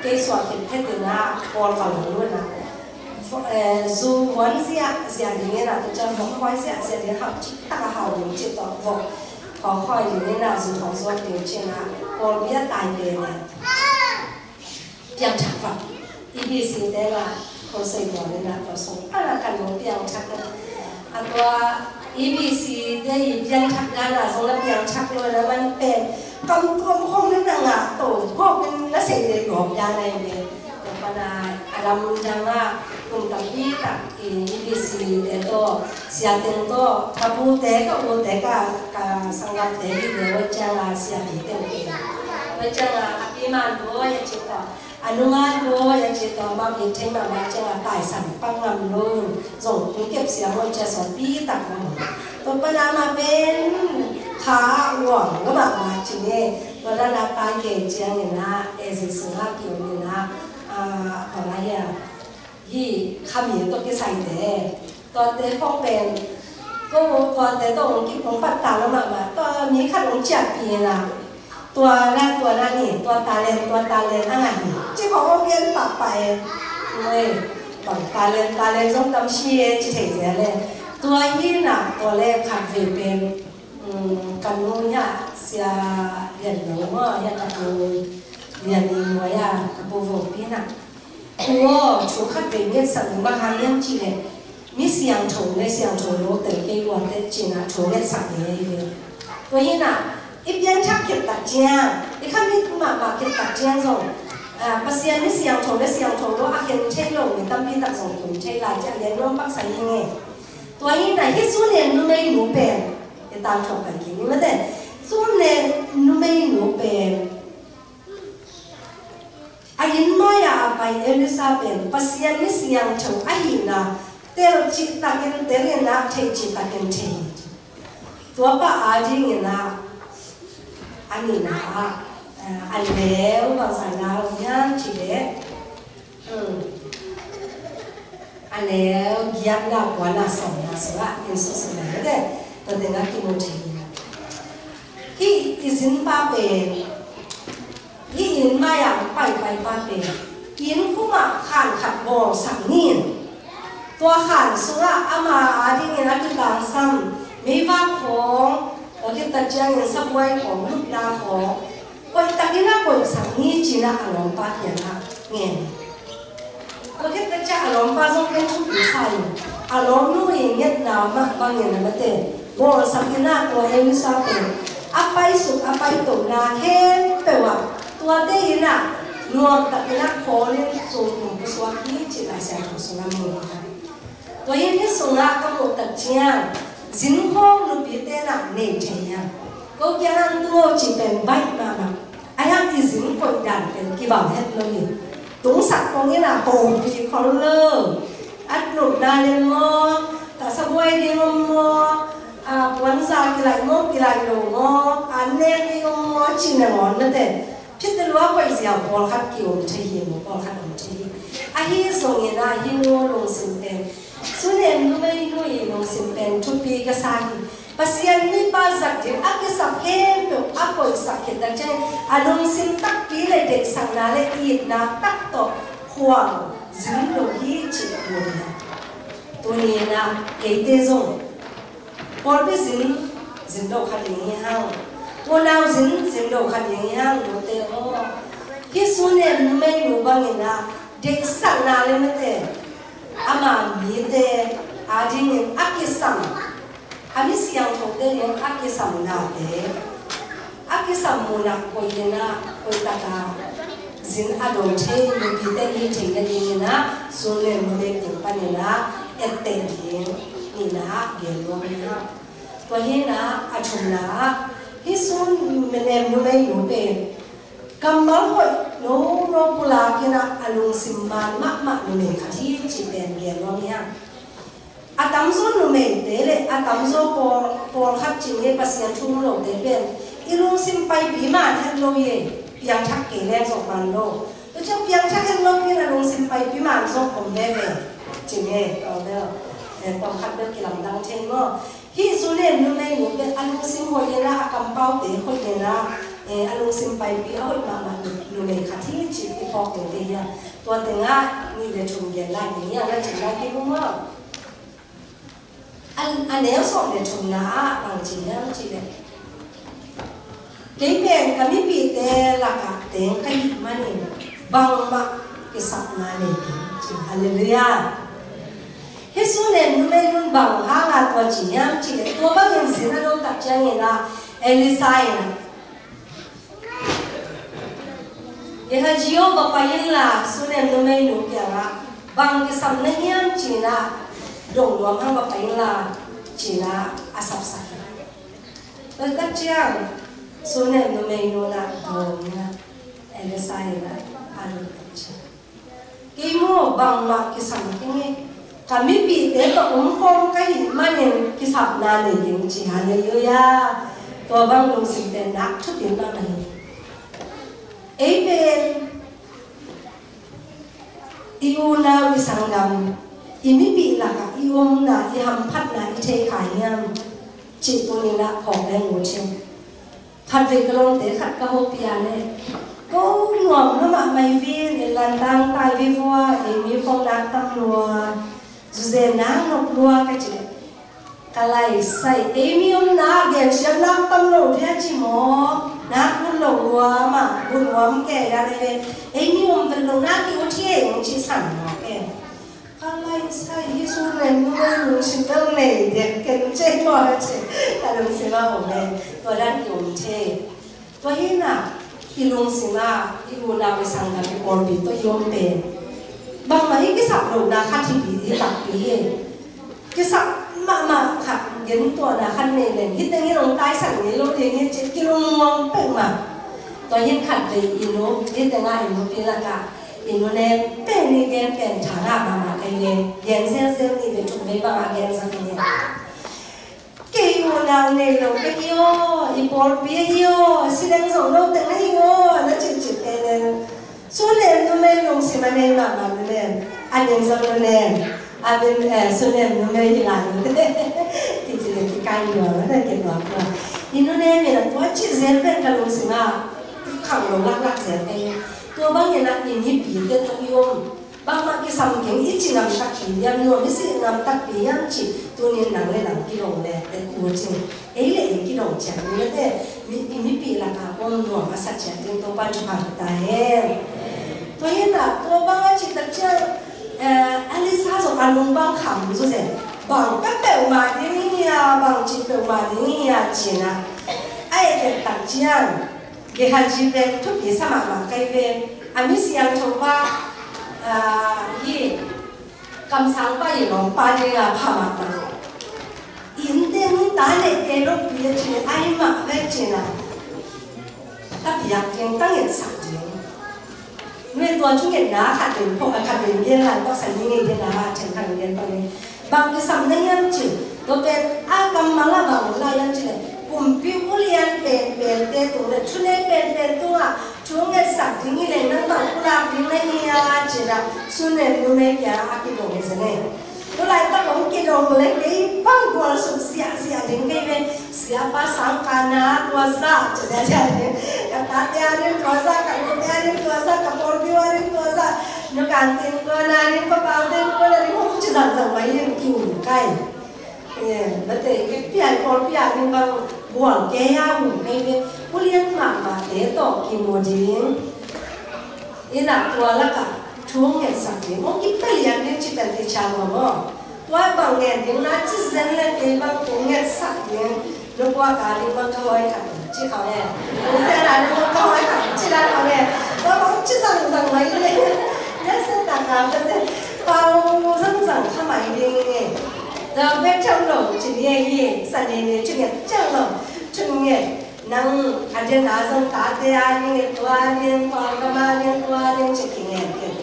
kei suak khit phet in a, Kawl val lo lua na. Eh, zu huan ziahziah ding in a, tua ciang vok khuai ziahziah ding hau cih tak a hau ding cih tawh vok khuai khuai ding in a, zu hong zuak ding cih in a, Kawlpi a tai pen in piangthak vak. E B C te in a, khuasei bawl in a, tua sung pan a kan lo piangthak in a, a tua E B C te i piangthak dan a zong na piangthak lo in a man pen kam tuam khong na ngah to gawp in na sei dei gawp dan a i ve. Tua pan a, a lamdang ah kum tampi tak i, i B C te tawh, sia teng tawh, ka pute, ka ute, ka, ka sanggamte hi ve, tua ciang a sia pi teng hi. Tua ciang a, a pi man bawi a ci tawh, a nu man bawi a ci tawh, ma pi thei ma ma ciang a taisan pang ngam lo, zong kung kep sia bawi ciang suan pi tak ngam. Tua pan a ma pen kha uang lo ma ma ci ne, tua dan a pai ke ciang in a, e zi sung a ki ong in a, a, a, a, a, hi, khami tawh kisai te. Tuate khong pen, ko, tuate tawh hong ki, hong pat ta lo mahmah. Tua mi khat hong ciahpih in a, tua na, tua na ni, tua talent, tua talent a ngah hi. Ci khong hong gen pahpah e. Ue, bang talent, talent zong tam si e, ci thei zia le. Tua hi na, tua le khat vei pen, um, ka nu hi a, Sia Lian Lo maw, hi a ka pu Lian Ni Muai a, ka pu Vopi na. Pu aw, thu khat vei ngetsak ning bang hang hiam cih leh, mi siangtho le siangtho lo tel kei ua teh ci-in ah thu ngetsak ning ei ve. Tua hi-in ah, i pianthak khit tak ciang, i khamit mahmah khit tak ciang zong, ah, Pasian mi siangtho le siangtho lo a khen thei lo mi tampi tak zong tum thei lai ci-a lian nuam paksa hi ing e. Tua hi-in ah, hih Sunem numeinu pen, i tangthuak pai kik ni mate. Sunem numeinu pen, a inn mai-ah a pai Elisha pen Pasian mi siangtho ahihna tel cihtakin tel in ah, thei cihtakin thei hi. Tua pa adingin ah, a nihna ah, eh, a neu bangzah na om hiam cih leh, hmm, a neu giatna, kuana, sawmna sungah in suksuak na hi de, tua tengah kimu thei hi. Hih i zin pa pen, hih inn mai-ah paipai pa pen, inn khum ah khan khat bawlsak ni. Tua khan sungah ama adingin a kitangsam meivak khawng, tua khit tak ciangin sabuai khawng, lupna khawng, koihtakin a koihsak ni ci-in a lawmpa kiangah ngen. Tua khit tak ciang a lawmpa zong pen thupi sa in, a lawmnu i ngetna mah bangin a mate bawlsak in a, tua Elisa pen a paisuk a paitohna khempeuh ah tuate in a nuamtakin a khawlin sungtum pusuak hi ci-in a Siangtho sungah mu hi. Tua hi, hih sungah ka muh tak ciang zin khawng nupite in a nei thei hi. Ko kiangah tung o cih pen baih mahmah. Ahi hang i zin koih dan pen kibang het lo hi. Tungsak khawng in a hopih khol lo. A nupna lem maw, tahsa buai ding om maw, a puanza kilaih maw, kilaih lo maw, a nek ding om maw, cih nangawn mate. Phiate lua koih ziau pawlkhat ki-om thei hi maw, pawlkhat om thei hi. Ahi zongin a hih nu lungsim pen, Sunem numeinu i lungsim pen thupi ka sa hi. Pasian mipa zat ding a kisap khempeuh a koihsak khit tak ciang a lungsim takpi le deihsakna le itna tak tawh khuang zin lo hi cih a mu hi. Tuni in a eite zong pawlpi zin, zin lo kha ding hi hang. Unau zin, zin lo kha ding hi hang, note aw. Hih Sunem numeinu bangin a deihsakna le mate, ama mite adingin a kisam, a mi siangthote in a kisamnate, a kisam mun ah koih in a, koih tak a zin a dong thei nupite i theihna dingin a, Sunem numei teng panin a etteh ding nihna ah gen nuam hi hang. Tua hi in a, a thumna ah, hih Sunem numeinu pen kammal hoih nono pulak in a, a lungsim man mahmah numei khat hi cih pen gen nuam hi hang. A tamzaw numeite le a tamzaw pawl, pawlkhat cih nge, Pasian thu um lote pen i lungsim paipi man het lo hi. Piangthak kei leng zong man lo. Tua ciang piangthak het lopi in a lungsim paipi man zong om veve cih nge, tua bel, eh, pawlkhat bel kilamdang thei maw. Hih Sunem numeinu pen a lungsim hoih in a, a kampaute hoih in a, eh, a lungsim paipi a hoih mahmah nu, numei khat hi cih i phawk tengte hi a. Tua tengah nih le thum gen lai ding hi a, na cih lai hi maw. A, a neu sawm le thumna ah bang ci hiam cih leh, kei pen ka mipihte lakah teng ka hih manin bangmah kisapna nei keng, ci. Halleluiah. Hih Sunem numeinun bang hanga tua ci hiam cih leh, tua bangin zin a lo tak ciangin ah Elisha in ah, Gehazi aw, va pai inla, Sunem numeinu kiangah bang kisam na hiam ci-in ah dong nuam hang, va pai inla, ci-in ah a sapsak hi. Tua tak ciang Sunem numeinu in ah dong in ah Elisha in ah a dong tak ciang, kei maw bangmah kisam keng hi. Ka mipihte tawh om khawm ka hih manin kisapna nei keng, ci. Halleluiah. Tua bang lungsim pen nak thupi mahmah hi. Ei pen i unau i sanggam, i mipih lakah i omna, i hamphatna i thei kha hiam cih tuni-in ah phawk leng ut hi. Khatvei ka lawmte khat ka hopih a leh, ko nuam mahmah mai vin, i lantang tai vivua, ei mi khawng nak tam lua, zuzen nak nop lua ka cih leh, ka laisai, ei mi omna ah gensiatna tam lo dia ci maw, nak ut lo lua mah, bu nuam kei a leh, ei mi om vet lo nak ki ut hi ei, hong ci san mawk e. Ka laisai, hih Sunem numei lungsim bel nei dek ken cei maw, ci. Ka lungsim ah om e, tua dan ki om thei. Tua hi-in ah i lungsim ah i unau i sanggam i pawlpi tawh i om pen bangmah i kisap lohna khat hi pi, hi takpi hi. Kisap mahmah khat, gentuahna khat nei leng, hih teng hi-in hong taisan ngei lo ding hi, ci, kilungmuang peuhmah. Tua hi-in khatvei i nu, hih tengah i nupi lakah i nu nem pen i gen pen thangah mahmah ka hi ve. Gen zelzel ni ve, thum vei bangah gen sak hi ve. Kei unau nei lo ka hi aw, i pawlpi ahi aw, si leng zong lo teng ahi aw, na cihcih pen en. Sunem numei lungsim a nei mahmah nu nem, a min zong nu nem, a min, eh, Sunem numei hi lai nu nem. Kici le kikai nuam a na kinuam nuam. I nu ne mi na tua cih zel pen ka lungsim ah khang lo laklak zel ei. Tua bangin ah i mipite tawh i om. Bangmah kisam keng i ci ngam sak kei diam, nuam i si ngam takpi hiam cih tunin nang le nang kidong le te tua cih. Ei le ei kidong ciat ni mate, mi, i mipi lakah om nuam a sa ciat ding Topa thupha ta hen. Tua hi ta, tua bang a cih tak ciang, eh, Elisa zong a lung bang kham zu zen. Bang ka peuhmah ding hi a, bang cih peuhmah ding hi a cih na. A et tak ciang, Gehazi pen thupi sa mahmah kei ve. A mi siangtho pa, ah, hi kamsangpa i lawmpa ding a pha mahmah. Innte nunta neih kei lopi a cih, ai mah ve cih na. Tapiak ding, tangetsak ding. Nui tua thungetna khat in phawk a khat in gen lai, phawk sa ni ngei ding a, a then khat in gen phawk ni. Bang kisam na hiam cih, tua pen a kammal a bang na hiam cih leh, kumpi ulian penpente tung le thunei penpen tungah thu ngetsak ding hi leh nang bang pulak ding na hi a cih dah, Sunem numei kiangah a kidong hi zen e. Tulaitak hong kidong le kei bang gualsuk ziahziah ding kei ve. Siapa sangkahna tua zah ci ziahziah ding. Ka tate a ding tua zah, ka nute a ding tua zah, ka pawlpi a ding tua zah. Nukan tin tua na ding, papau tin tua na ding, hong ci zangzang mai ding kiu kai. Eh, mate, pian pawlpi a ding bang gual kei a um kai ve. Ulian mahmahte tawh kimu ding. Ina tua lakah thu ngetsak ding. Hong kipia lian ding ci pen ti ciang maw. Tua bang ngen ding na ci zen le kei bang thu ngetsak ding. Lukua ka ding bang ka hoi khat ci khau ne. Lukua ka ding bang ka hoi khat ci dan khau ne. Tua bang ci zangzang mai ding. Ngetsak ta ka bang te. Pau zangzang kha mai ding ne. Tua bek ciang lo ci ni hi. Sa ni ni ci nget ciang lo. Ci nget. Nang a dian a zong tate a ding, tua a ding, tua a gam a ding, tua a ding ci kingen kei.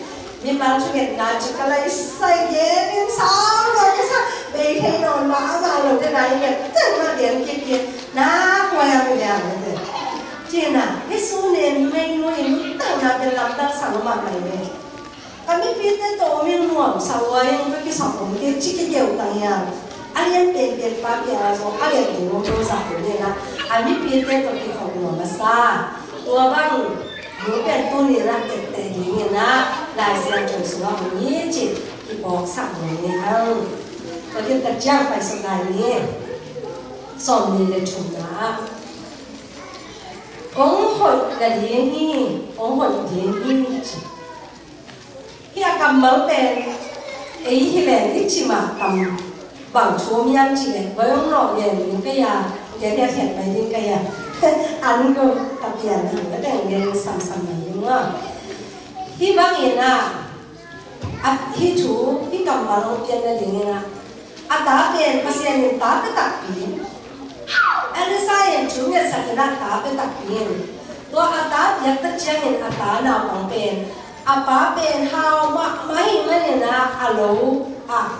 Mimal thungetna ci ka lai sai gen in sau lo kisa bei thei nawn mah a mah lo te na i nget teng mah gen kik kik na kuai a mi liang te. Ci na i Sunem mei nu i nu tau na pen lamdang sa lo mah mai ne. Ka mipite tawh om in nuamsa ua in ka kisap om kei ci kikeu ta hiam? A lian penpen pa kiangah zong a lian ding om lo zah ding inah a mipite tawh kikhop nuam a sa. Tua bang nu pen tuni inah etteh ding inah Lai Siangtho sungah om hi ci kipawksak nuam hi hang. Tua khit ka ciang paisuk lai ni sawmnih le thumna ah hong hoih na ding hi, hong hoih ding hi ci. Hih a kammal pen ei hi leng i cih mah tam bang thu om hiam cih leh, vai hong nawh lian ding kei a, lian hiat hiat mai ding kei a. An ko ka pian hang ka teng lian samsam mai ding maw. Hih bangin ah, a, hih thu, hih kammal hong pian nadingin ah, a ta pen Pasian in ta pia takpi in. Elisa in thu ngetsak in a ta pia takpi in. Tua a ta piak tak ciangin a ta naupang pen a pa pen hau mahmah ahih manin ah a lo ah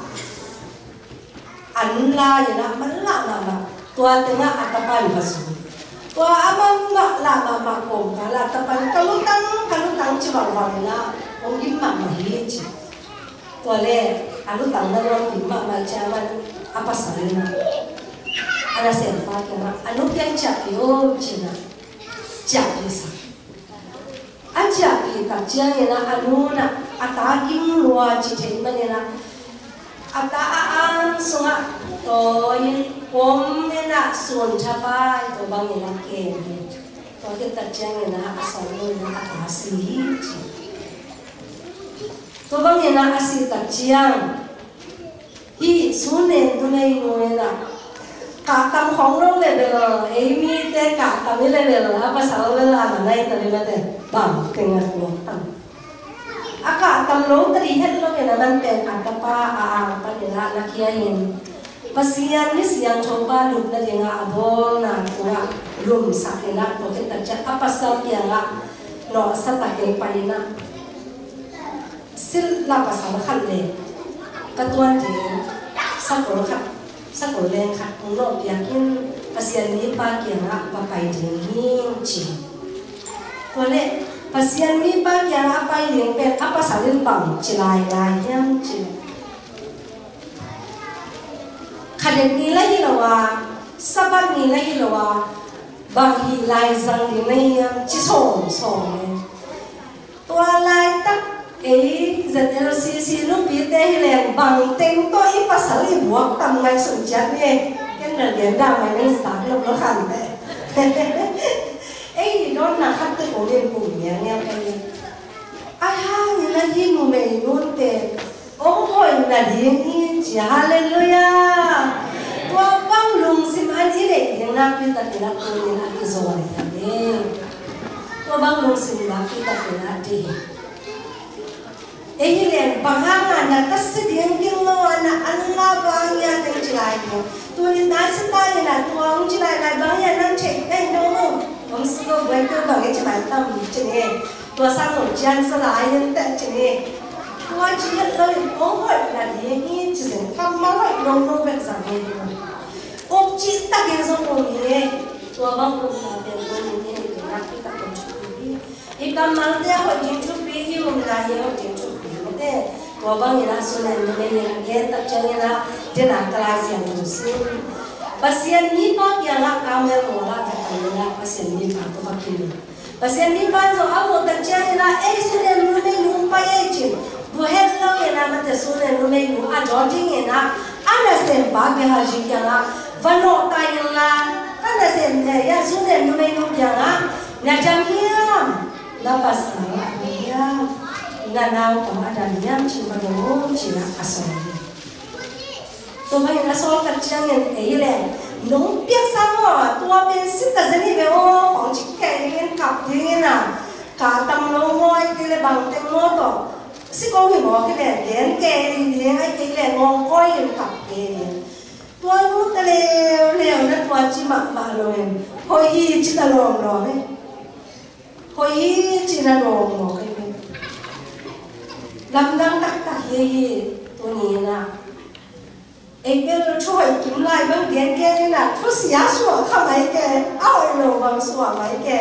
an la in ah manlah mahmah. Tua tengah a tapa in va zui. Tua a manlah mahmah kawmkal ah a tapa in ka lutang, ka lutang ci valval in ah hong gim mahmah hi ci. Tua le a lutang na luang kim mahmah ciang a pasal in ah a nasempa kiangah a nu piang ciahpih o ci-in ah ciahpih sa. A ciahpih tak ciangin ah a nu in ah a ta gim lua ci thei manin ah a ta a ang sungah tawi in pom in ah sun thapai tua bangin ah kem hi. Tua khit tak ciangin ah a sawlnu in ah a ta si hi ci. Tua bangin ah a sih tak ciang hih Sunem numei nu in ah kahtam khong lo le bel, ei mite kahtam i le bel a pasal bel a na nai ta le mate bang teng a khong tam. A kahtam lo ta ding het lo in a man pen a tapa a ang pan in ah na khia in Pasian mi siangtho pa lut nadingah a bawlna tungah lumsak in ah tua khit tak ciang a pasal kiangah nawhsa takin pai in ah Silh la pasal khat le ka tuan ding sakol khat, sakol leng khat hong nawh piak in Pasian mipa kiangah va pai ding hi ci. Tua le Pasian mipa kiangah a pai ding pen a pasal in bang ci lailai hiam ci. Khadet ni la hi lo a, Sabbath ni la hi lo a, Bang hih lai zang ding na hiam ci sawmsawm e. Tua laitak ei Z L C C nupite hi leng bang teng tawh i pasal i buak tam ngaihsun ciat ni. Ken bel gen dah mai ning sak lok lo khan te. Ei i dawnna khat te kong in kum ngiangngiang ka hi. Ahi hangin a hi numei nun te hong hoih nading hi ci, halleluiah. Tua bang lungsim a i neih ding nakpi takin a tunin a kizawn hi. Tua bang lungsim nakpi takin a deih hi. Ei hi leng bang hanga na ka si ding ding lo a na an la bang hia teng ci lai ding. Tunin na si ta in a tua hong ci lai lai bang hia nang theih pen dong lo. Hong si lo buai peuh bang hia ci mai tam ci ni. Tua sang lo cian sa lai in teh ci ni. Tua ci het lo in kong hoih na ding hi ci zen kammal hoih nong nong bek zang hi. Uk cih takin zong om hi. Tua bang uk na pen tua ni ni hi tua nak hi takin thupi hi. I kammalte a hoih ding thupi, i umna hi a hoih ding thupi mate. Tua bangin a sunen numei in a gen tak ciangin a dena ka lai siang thu sin. Pasian mipa kiangah Karmel mual ah ka kal in a Pasian mipa tawh va kim. Pasian mipa in zong a muh tak ciangin a ei sunen numei nu pai ei cin. Buhet lo in a mate sunen numei nu a jaw ding in a a nasempa Gehazi kiangah va nawh ta in la ka nasem eh, ya sunen numei nu kiangah na dam hiam? Na pasal a dam hiam? Na naupang a dam hiam? Ci va dong un ci-in a sawm hi. Tua bangin a sawm tak ciangin ei leh nong piaksa maw, tua pen si ta zen hi ve aw, khawng cik kei dingin kap dingin a ka tam lo maw, ai kei leh bang teng maw tawh si kong hi maw, kei leh gen kei ding, ai kei leh ngawng kawi in kap kei ding. Tua nu ta leuleu na tua ci mahmah lo in hoih hi ci ta lawmlawm hi. Hoih hi ci na lawm mawk hi. Lamdang taktak hi hi. Tuni in a ei bel thu hoih kim lai bang gen gen in a thusia suah kha mai ke. A hoih lo bang suah mai ke.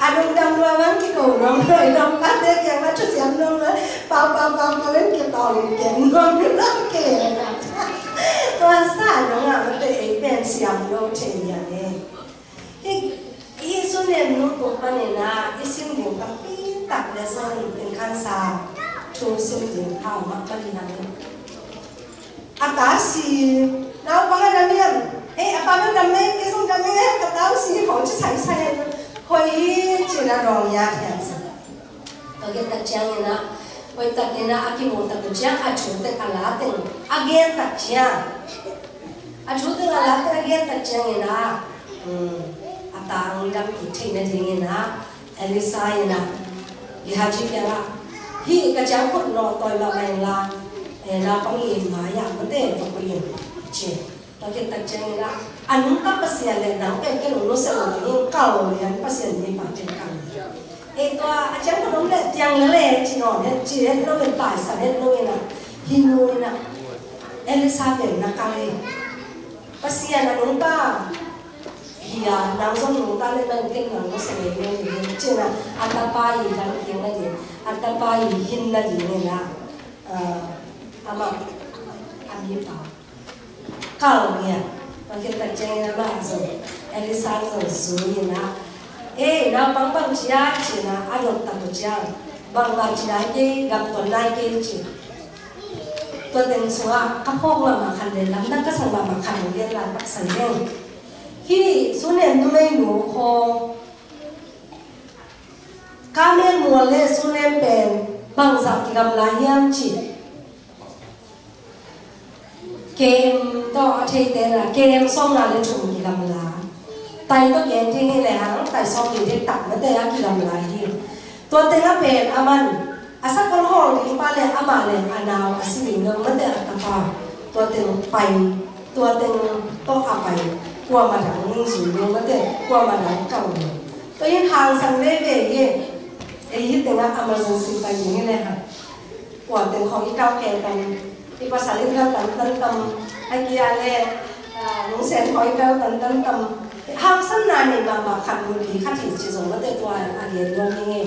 A lungdam lua bang kiko nuam lua i lawmpa te kiangah thusiam nuam lua. Pau pau pau pau in kitawng in gen nuam lua ke. Tua sa dong a mate ei pen siam lo thei hi a ne. Hih, hih sunen nu tung panin a i sim ding tampi tak le zong in khansa thu sim ding hau mah mah hi hang. A ta si, naupang a dam hiam? Hei, a pa bel dam mei, kei zong dam mei, ka ta si khawng ci saisai a, hoih hi ci-in a dawng hi a, thian sa. Tua gen tak ciangin a, hoih takin a, a kimu tak uh ciang, a thu teng a la teng a gen tak ciang, a thu teng a la teng a gen tak ciangin a, um, a ta ang dam kik theih nadingin a, Elisa in a, Gehazi kiangah, hih ka ciangkhut nawh tawi mahmah in la, eh, naupang i mai ah mate va koih in, ci. Tua khit tak ciangin ah, a nungta Pasian le nang pen ken hong nusia lo ding hi, kal lian Pasian mipa pen kal lian. Ei tua a ciang khat om leh tiang le le ci nawn het, ci het lo in taisan het lo in ah, hih nu in ah, Elisa pen na kal hi. Pasian a nungta hi a, nang zong nungta le man ken nang nusia lo ding hi, ci in ah, a tapa i dam ding nading, a tapa i hin nading in ah, ah, amah a mipa kal ngiat. Tua khit tak ciangin amah zong, Elisa zong zui in ah, ei, naupang bang ci a, ci in ah, a dot tak uh ciang, bangmah ci nai kei, gamton nai kei ci. Tua teng sungah ka phawk mahmah khat le lamdang ka sak mahmah khat hong gen lai pak sai leng. Hih sunem numei nu khawng Karmel mual le sunem pen bangzah kigamla hiam ci. Kem tawh a theite na, kem sawmnga le thum kigamla. Tai tawh gen ding hi lehang, tai sawmli dektak mate a kigamla hi. Tua teng a pen a man, a sakol hawl ding pa le amah le a nau a si ding dong mate a tapa. Tua teng pai, tua teng tawh a pai. Kuamah dang zui ding mate, kuamah dang kang ding. Tua in hangsan veve hi. Ei hi tengah emergency pai ding hi lehang. Kua teng khawng i kau khe tam, i pasal in kau tam, tam, tam, a kia le, ah, lungsen khawng i kau tam, tam, tam. Hangsanna nei mahmah khat mun li khat hi ci zong mate tua a gen nuam hi ngei.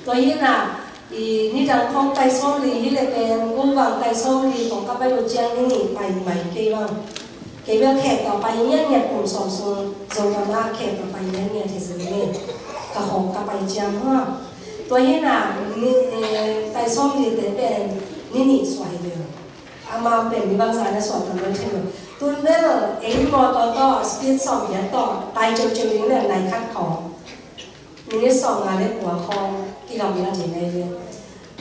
Tua hi na, i nidang khawng tai sawm li hi le pen, kum bang tai sawm li khawng ka pai uh ciang ni ni pai mai kei bang. Kei bel khek tawh pai ngiatngiat, kum sawm sung Zogam ah khek tawh pai ngiatngiat hi zen hi. Ka khawng ka pai ciang hua. Tua hi na, ni, eh, tai sawm li te pen ni nih suah hi ve. Amau pen ni bangzah na suah tam lo thei lo. Tun bel ei mawtaw tawh speed sawm giat tawh tai ceuceu ding le nai khat khawng. Minute sawmnga le kua khawng kigamla ding ahi ve.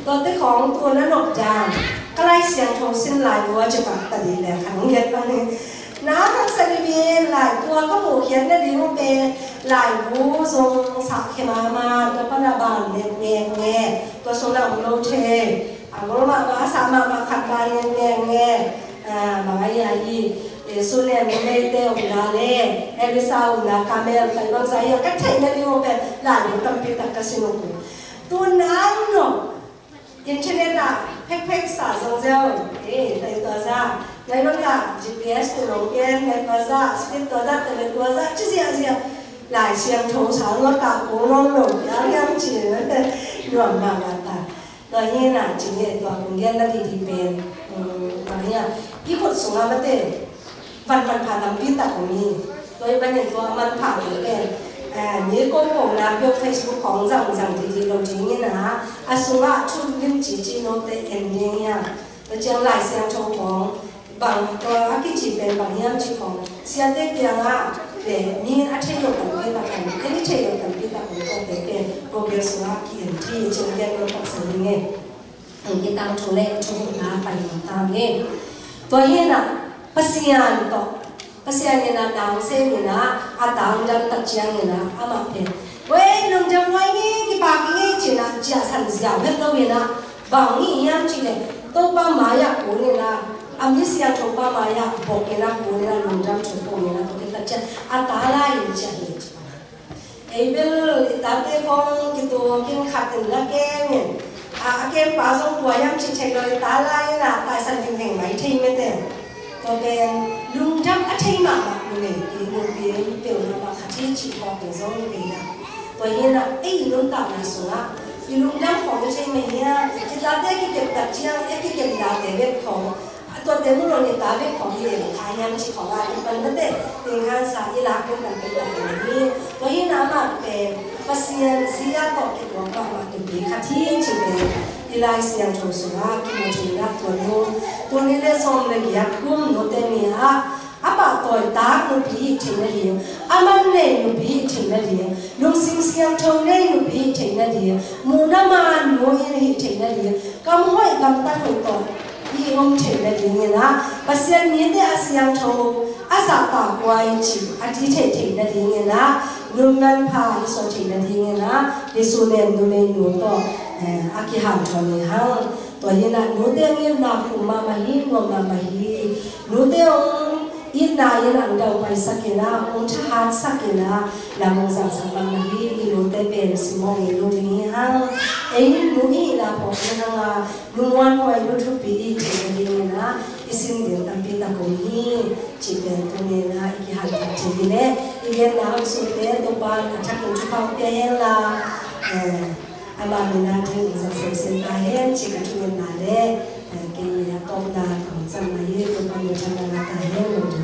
Tuate khawng tun a nop dan, ka Lai Siangtho sim laibu a ci pah ta ding le khan hong nget bang hi. Na taksa ni bin lai tua ka muhkhiat nading uh pen laibu zong sak khia mahmah, tua pan a ban nget nget nget, tua sung na om lo thei. A ngol mahmah, a sa mahmah khat ban nget nget nget. Ah, bang a hi a hi, eh, Sunem numeite omna le Elisa omna Kamel tai bangzah hi a, ka theihna ding uh pen laibu tampi tak ka sin uh. Tun a nop internet ah phekphek sa zong ziau, eh, tai tua zah ngai bangzah G P S tu long ken ngai tua zah speed tua zah tele tua zah ci ziahziah. Lai Siangtho sa ngot ka kong long long piang hiam ci nuam mahmah ta. Tua hi na ci nge tua kong gen na didi pen, um, tua hi a i khut sungah mate van manpha tampi tak om hi. Tua hi panin tua manpha te pen, eh, mi kongkong na pio Facebook khawng zangzang didi lo ding hi na, a sungah thu limci ci note en ding hi a. Tua ciang Lai Siangtho khawng bang, tua a kici pen bang hiam ci khawng siate kiangah le mi a thei lo tampi tak om, en i thei lo tampi tak om, tuate pen Google sungah ki-en thei cin gen lo taksa hi nge. Hong hi tangthu le thuhilhna pai hi ta nge. Tua hi na Pasian tawh, Pasian in a nang sem in a, a tangdam tak ciangin a, amah pen, "Oi, lungdam huai nge, kipak nge," ci-in a ciahsan ziau het lo in a, bang hi hiam cih leh Topa mai-ah kun in a, a mi siangtho pa mai-ah bok in a kun in a, lungdam thu pom in a, tua khit tak ciang a ta lai in ciah hi ci. Ei bel i tate khawng kituak in khat in la kem in, a, a kempa zong kua hiam cih theih lo, i ta lai in a taisan hingheng mai thei mete. Tua pen lungdam a thei mahmah numei, i nupi, i peuh mahmah khat hi cih khawng pen zong hi ve na. Tua hi na, ei i nuntakna sungah i lungdam khawng i thei mah hi a, i tate kikem tak ciang, ei kikem date bek khawng, a tuate mu lo ni ta bek khawng hi leh kha hiam cih khawng a, i pan mate, ting khan sa i lak ding tampi tak om hi. Tua hi na amah pen Pasian zia tawh kituak mahmah nupi khat hi cih pen i Lai Siangtho sungah kimu thei na tua nu, tul nih le sawm le giat kum note ni ah, a pahtawi tak nupi i hih theihna ding, a man nei nupi i hih theihna ding, lungsim siangtho nei nupi i hih theihna ding, muhna man nu i hih theihna ding, kam hoih gamtat hoih tawh i om theihna dingin ah, Pasian mite a siangtho, a zahtakhuai cih a ti theih theihna dingin ah, lungmanpha i suah theihna dingin ah, Jesu nen numeinu tawh, eh, a kihanthawn hi hang. Tua hi na nute hong itna khum mahmah hi, nuam mahmah hi. Nute hong itna in hong daupaisak in ah, hong thahatsak in ah, lam hong zangsak mahmah hi. I nute pen simmawh ngei lo ding hi hang. Ei nu i hihna phawk hi hang a, nu muanhuai, nu thupi i hih theihna dingin ah i sin ding tampi tak om hi. Cih pen tuni in ah i kihanthawn thei hi leh, i genna hong sulte Topa'n a thakin thupha hong pia hen la, eh, ama min a thu hong zang semsem ta hen cih ka thungetna le, eh, kei a tawpna hong zang na hi. Topa'n hong thang na ta hen.